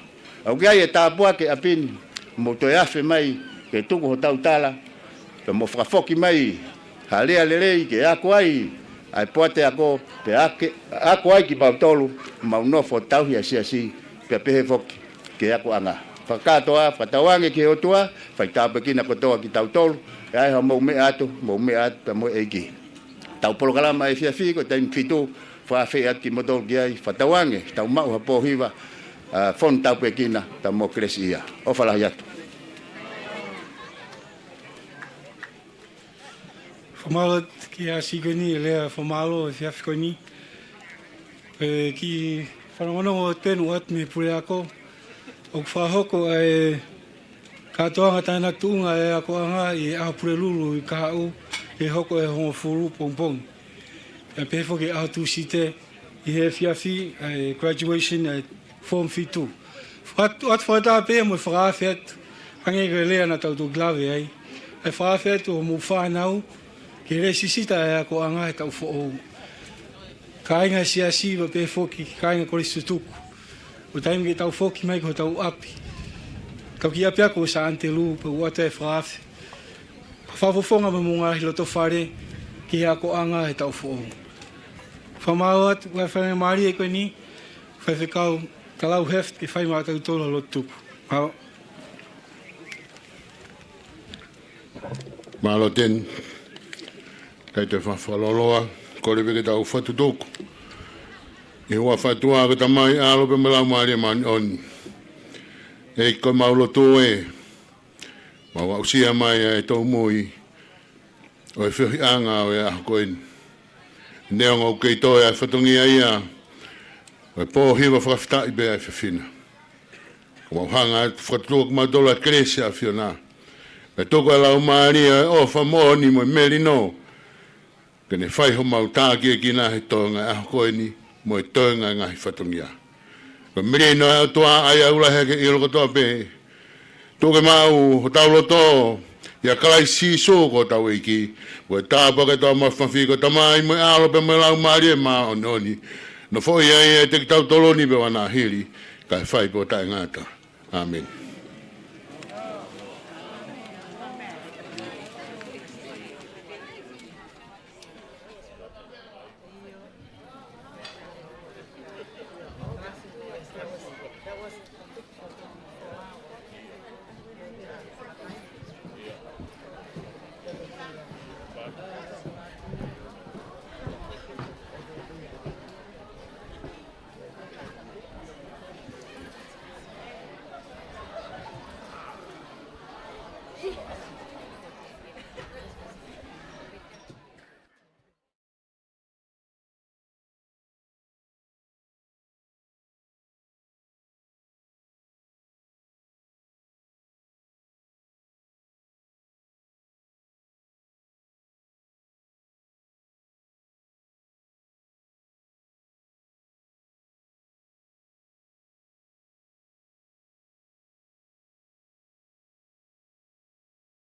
ʻOku ʻi ai e tāpuaki ʻi ʻapi ni, mou toe afe mai ke tuku hotau tala, pea mou fakafoki mai ha lea lelei ke ako ai ʻa e poate ako, pea ake, ako ai kimautolu, mau nofo tauhi ʻa e siasi, pea pehē foki ki he akoʻanga. Fakakātoa, fakatauange ki he ʻOtua, fai tāpuekina kotoa kitautolu, ʻe ʻi ai haʻamou meʻa atu, mou meʻa atu pea mo e ʻEiki. Tau polokalama efiafi, ko e taimi fitu, fakaafeʻi atu kimoutolu ki ai, fakatauange, tau maʻu ha pō hiva, ʻa, fonu tāpuekina, tau mo kelesi ia. ʻOfa lahi atu. Fakamālō ki he siasi ko eni, e lea fakamālō he efiafi ko eni. ʻE kiʻi fanongonongo tenu atu mei he puleako, ʻoku fakahoko ʻa e kātoanga tānaki tuʻunga ʻa e akoʻanga ʻi he ʻaho Pulelulu ʻi Kahaʻu, ʻe hoko he hongofulu pongipongi. Pea pehē foki ʻaho Tūsite ʻi he efiafi, ʻa e graduation, ʻa e form fitu. Faka-, atu fakataha pē mo e fakaafe atu, hangē ko e lea naʻa tau toki lave ai. ʻA e fakaafe atu hoʻomou fānau, ke lēsisita ʻa e akoʻanga he taʻu foʻou. Kāinga siasi, pea pehē foki kāinga kolisi tutuku. ʻO taimi ke tau foki mai ki hotau ʻapi. Tau kiʻi ʻapiako ʻo Siaʻatoutai, pea ʻoatu e fakaafe fakafofonga mo e ngaahi loto fale ki he akoʻanga he taʻu foʻou. Fakamālō atu, ʻa e faingamālie ko eni, Faifekau Talau Heft ke fai maʻatautolu ha lotu tuku. Mālō. Mālō Teni. Kai te fa-, fakaloloa, kole pē ke tau fakatutuku. ʻI he huafa ʻo e ʻOtua ko e Tamai, ʻAlo pea mo e Laumālie Māʻoniʻoni. ʻEiki, ko ʻemau lotu ē, mau aʻusia mai ʻa e tōmui ʻo e feohiʻanga ʻo e ʻaho ko eni. Neongo ʻoku kei toe ʻa e fatongia ia ʻo e pō hiva, fakafetaʻi pē ʻa e fefine. Ko ʻemau hanga atu fakatutuku kimautolu ʻa e kelesi ʻa e ʻAfiona. Pea tuku ʻa e laumālie ʻo e ʻofa moʻoni mo e melino, ke ne fai homau tākiekina he toenga ʻo e ʻaho ko eni, mo e toenga ʻo e ngaahi fatongia. Ko e melino ʻa e ʻOtua ʻa ia ʻoku lahi hake ʻi he ʻilo kotoa pē. Tuku ke maʻu hotau loto ʻia Kalaisi Sīsū ko hotau ʻEiki, mo e tāpuaki ʻa e ʻOtua Māfimafi ko e Tamai, mo e ʻAlo pea mo e Laumālie Māʻoniʻoni, nofoʻia ʻiate kitautolu ni pea ʻo ʻaʻana hili, kae fai pē ʻo taʻengata. ʻĀmeni.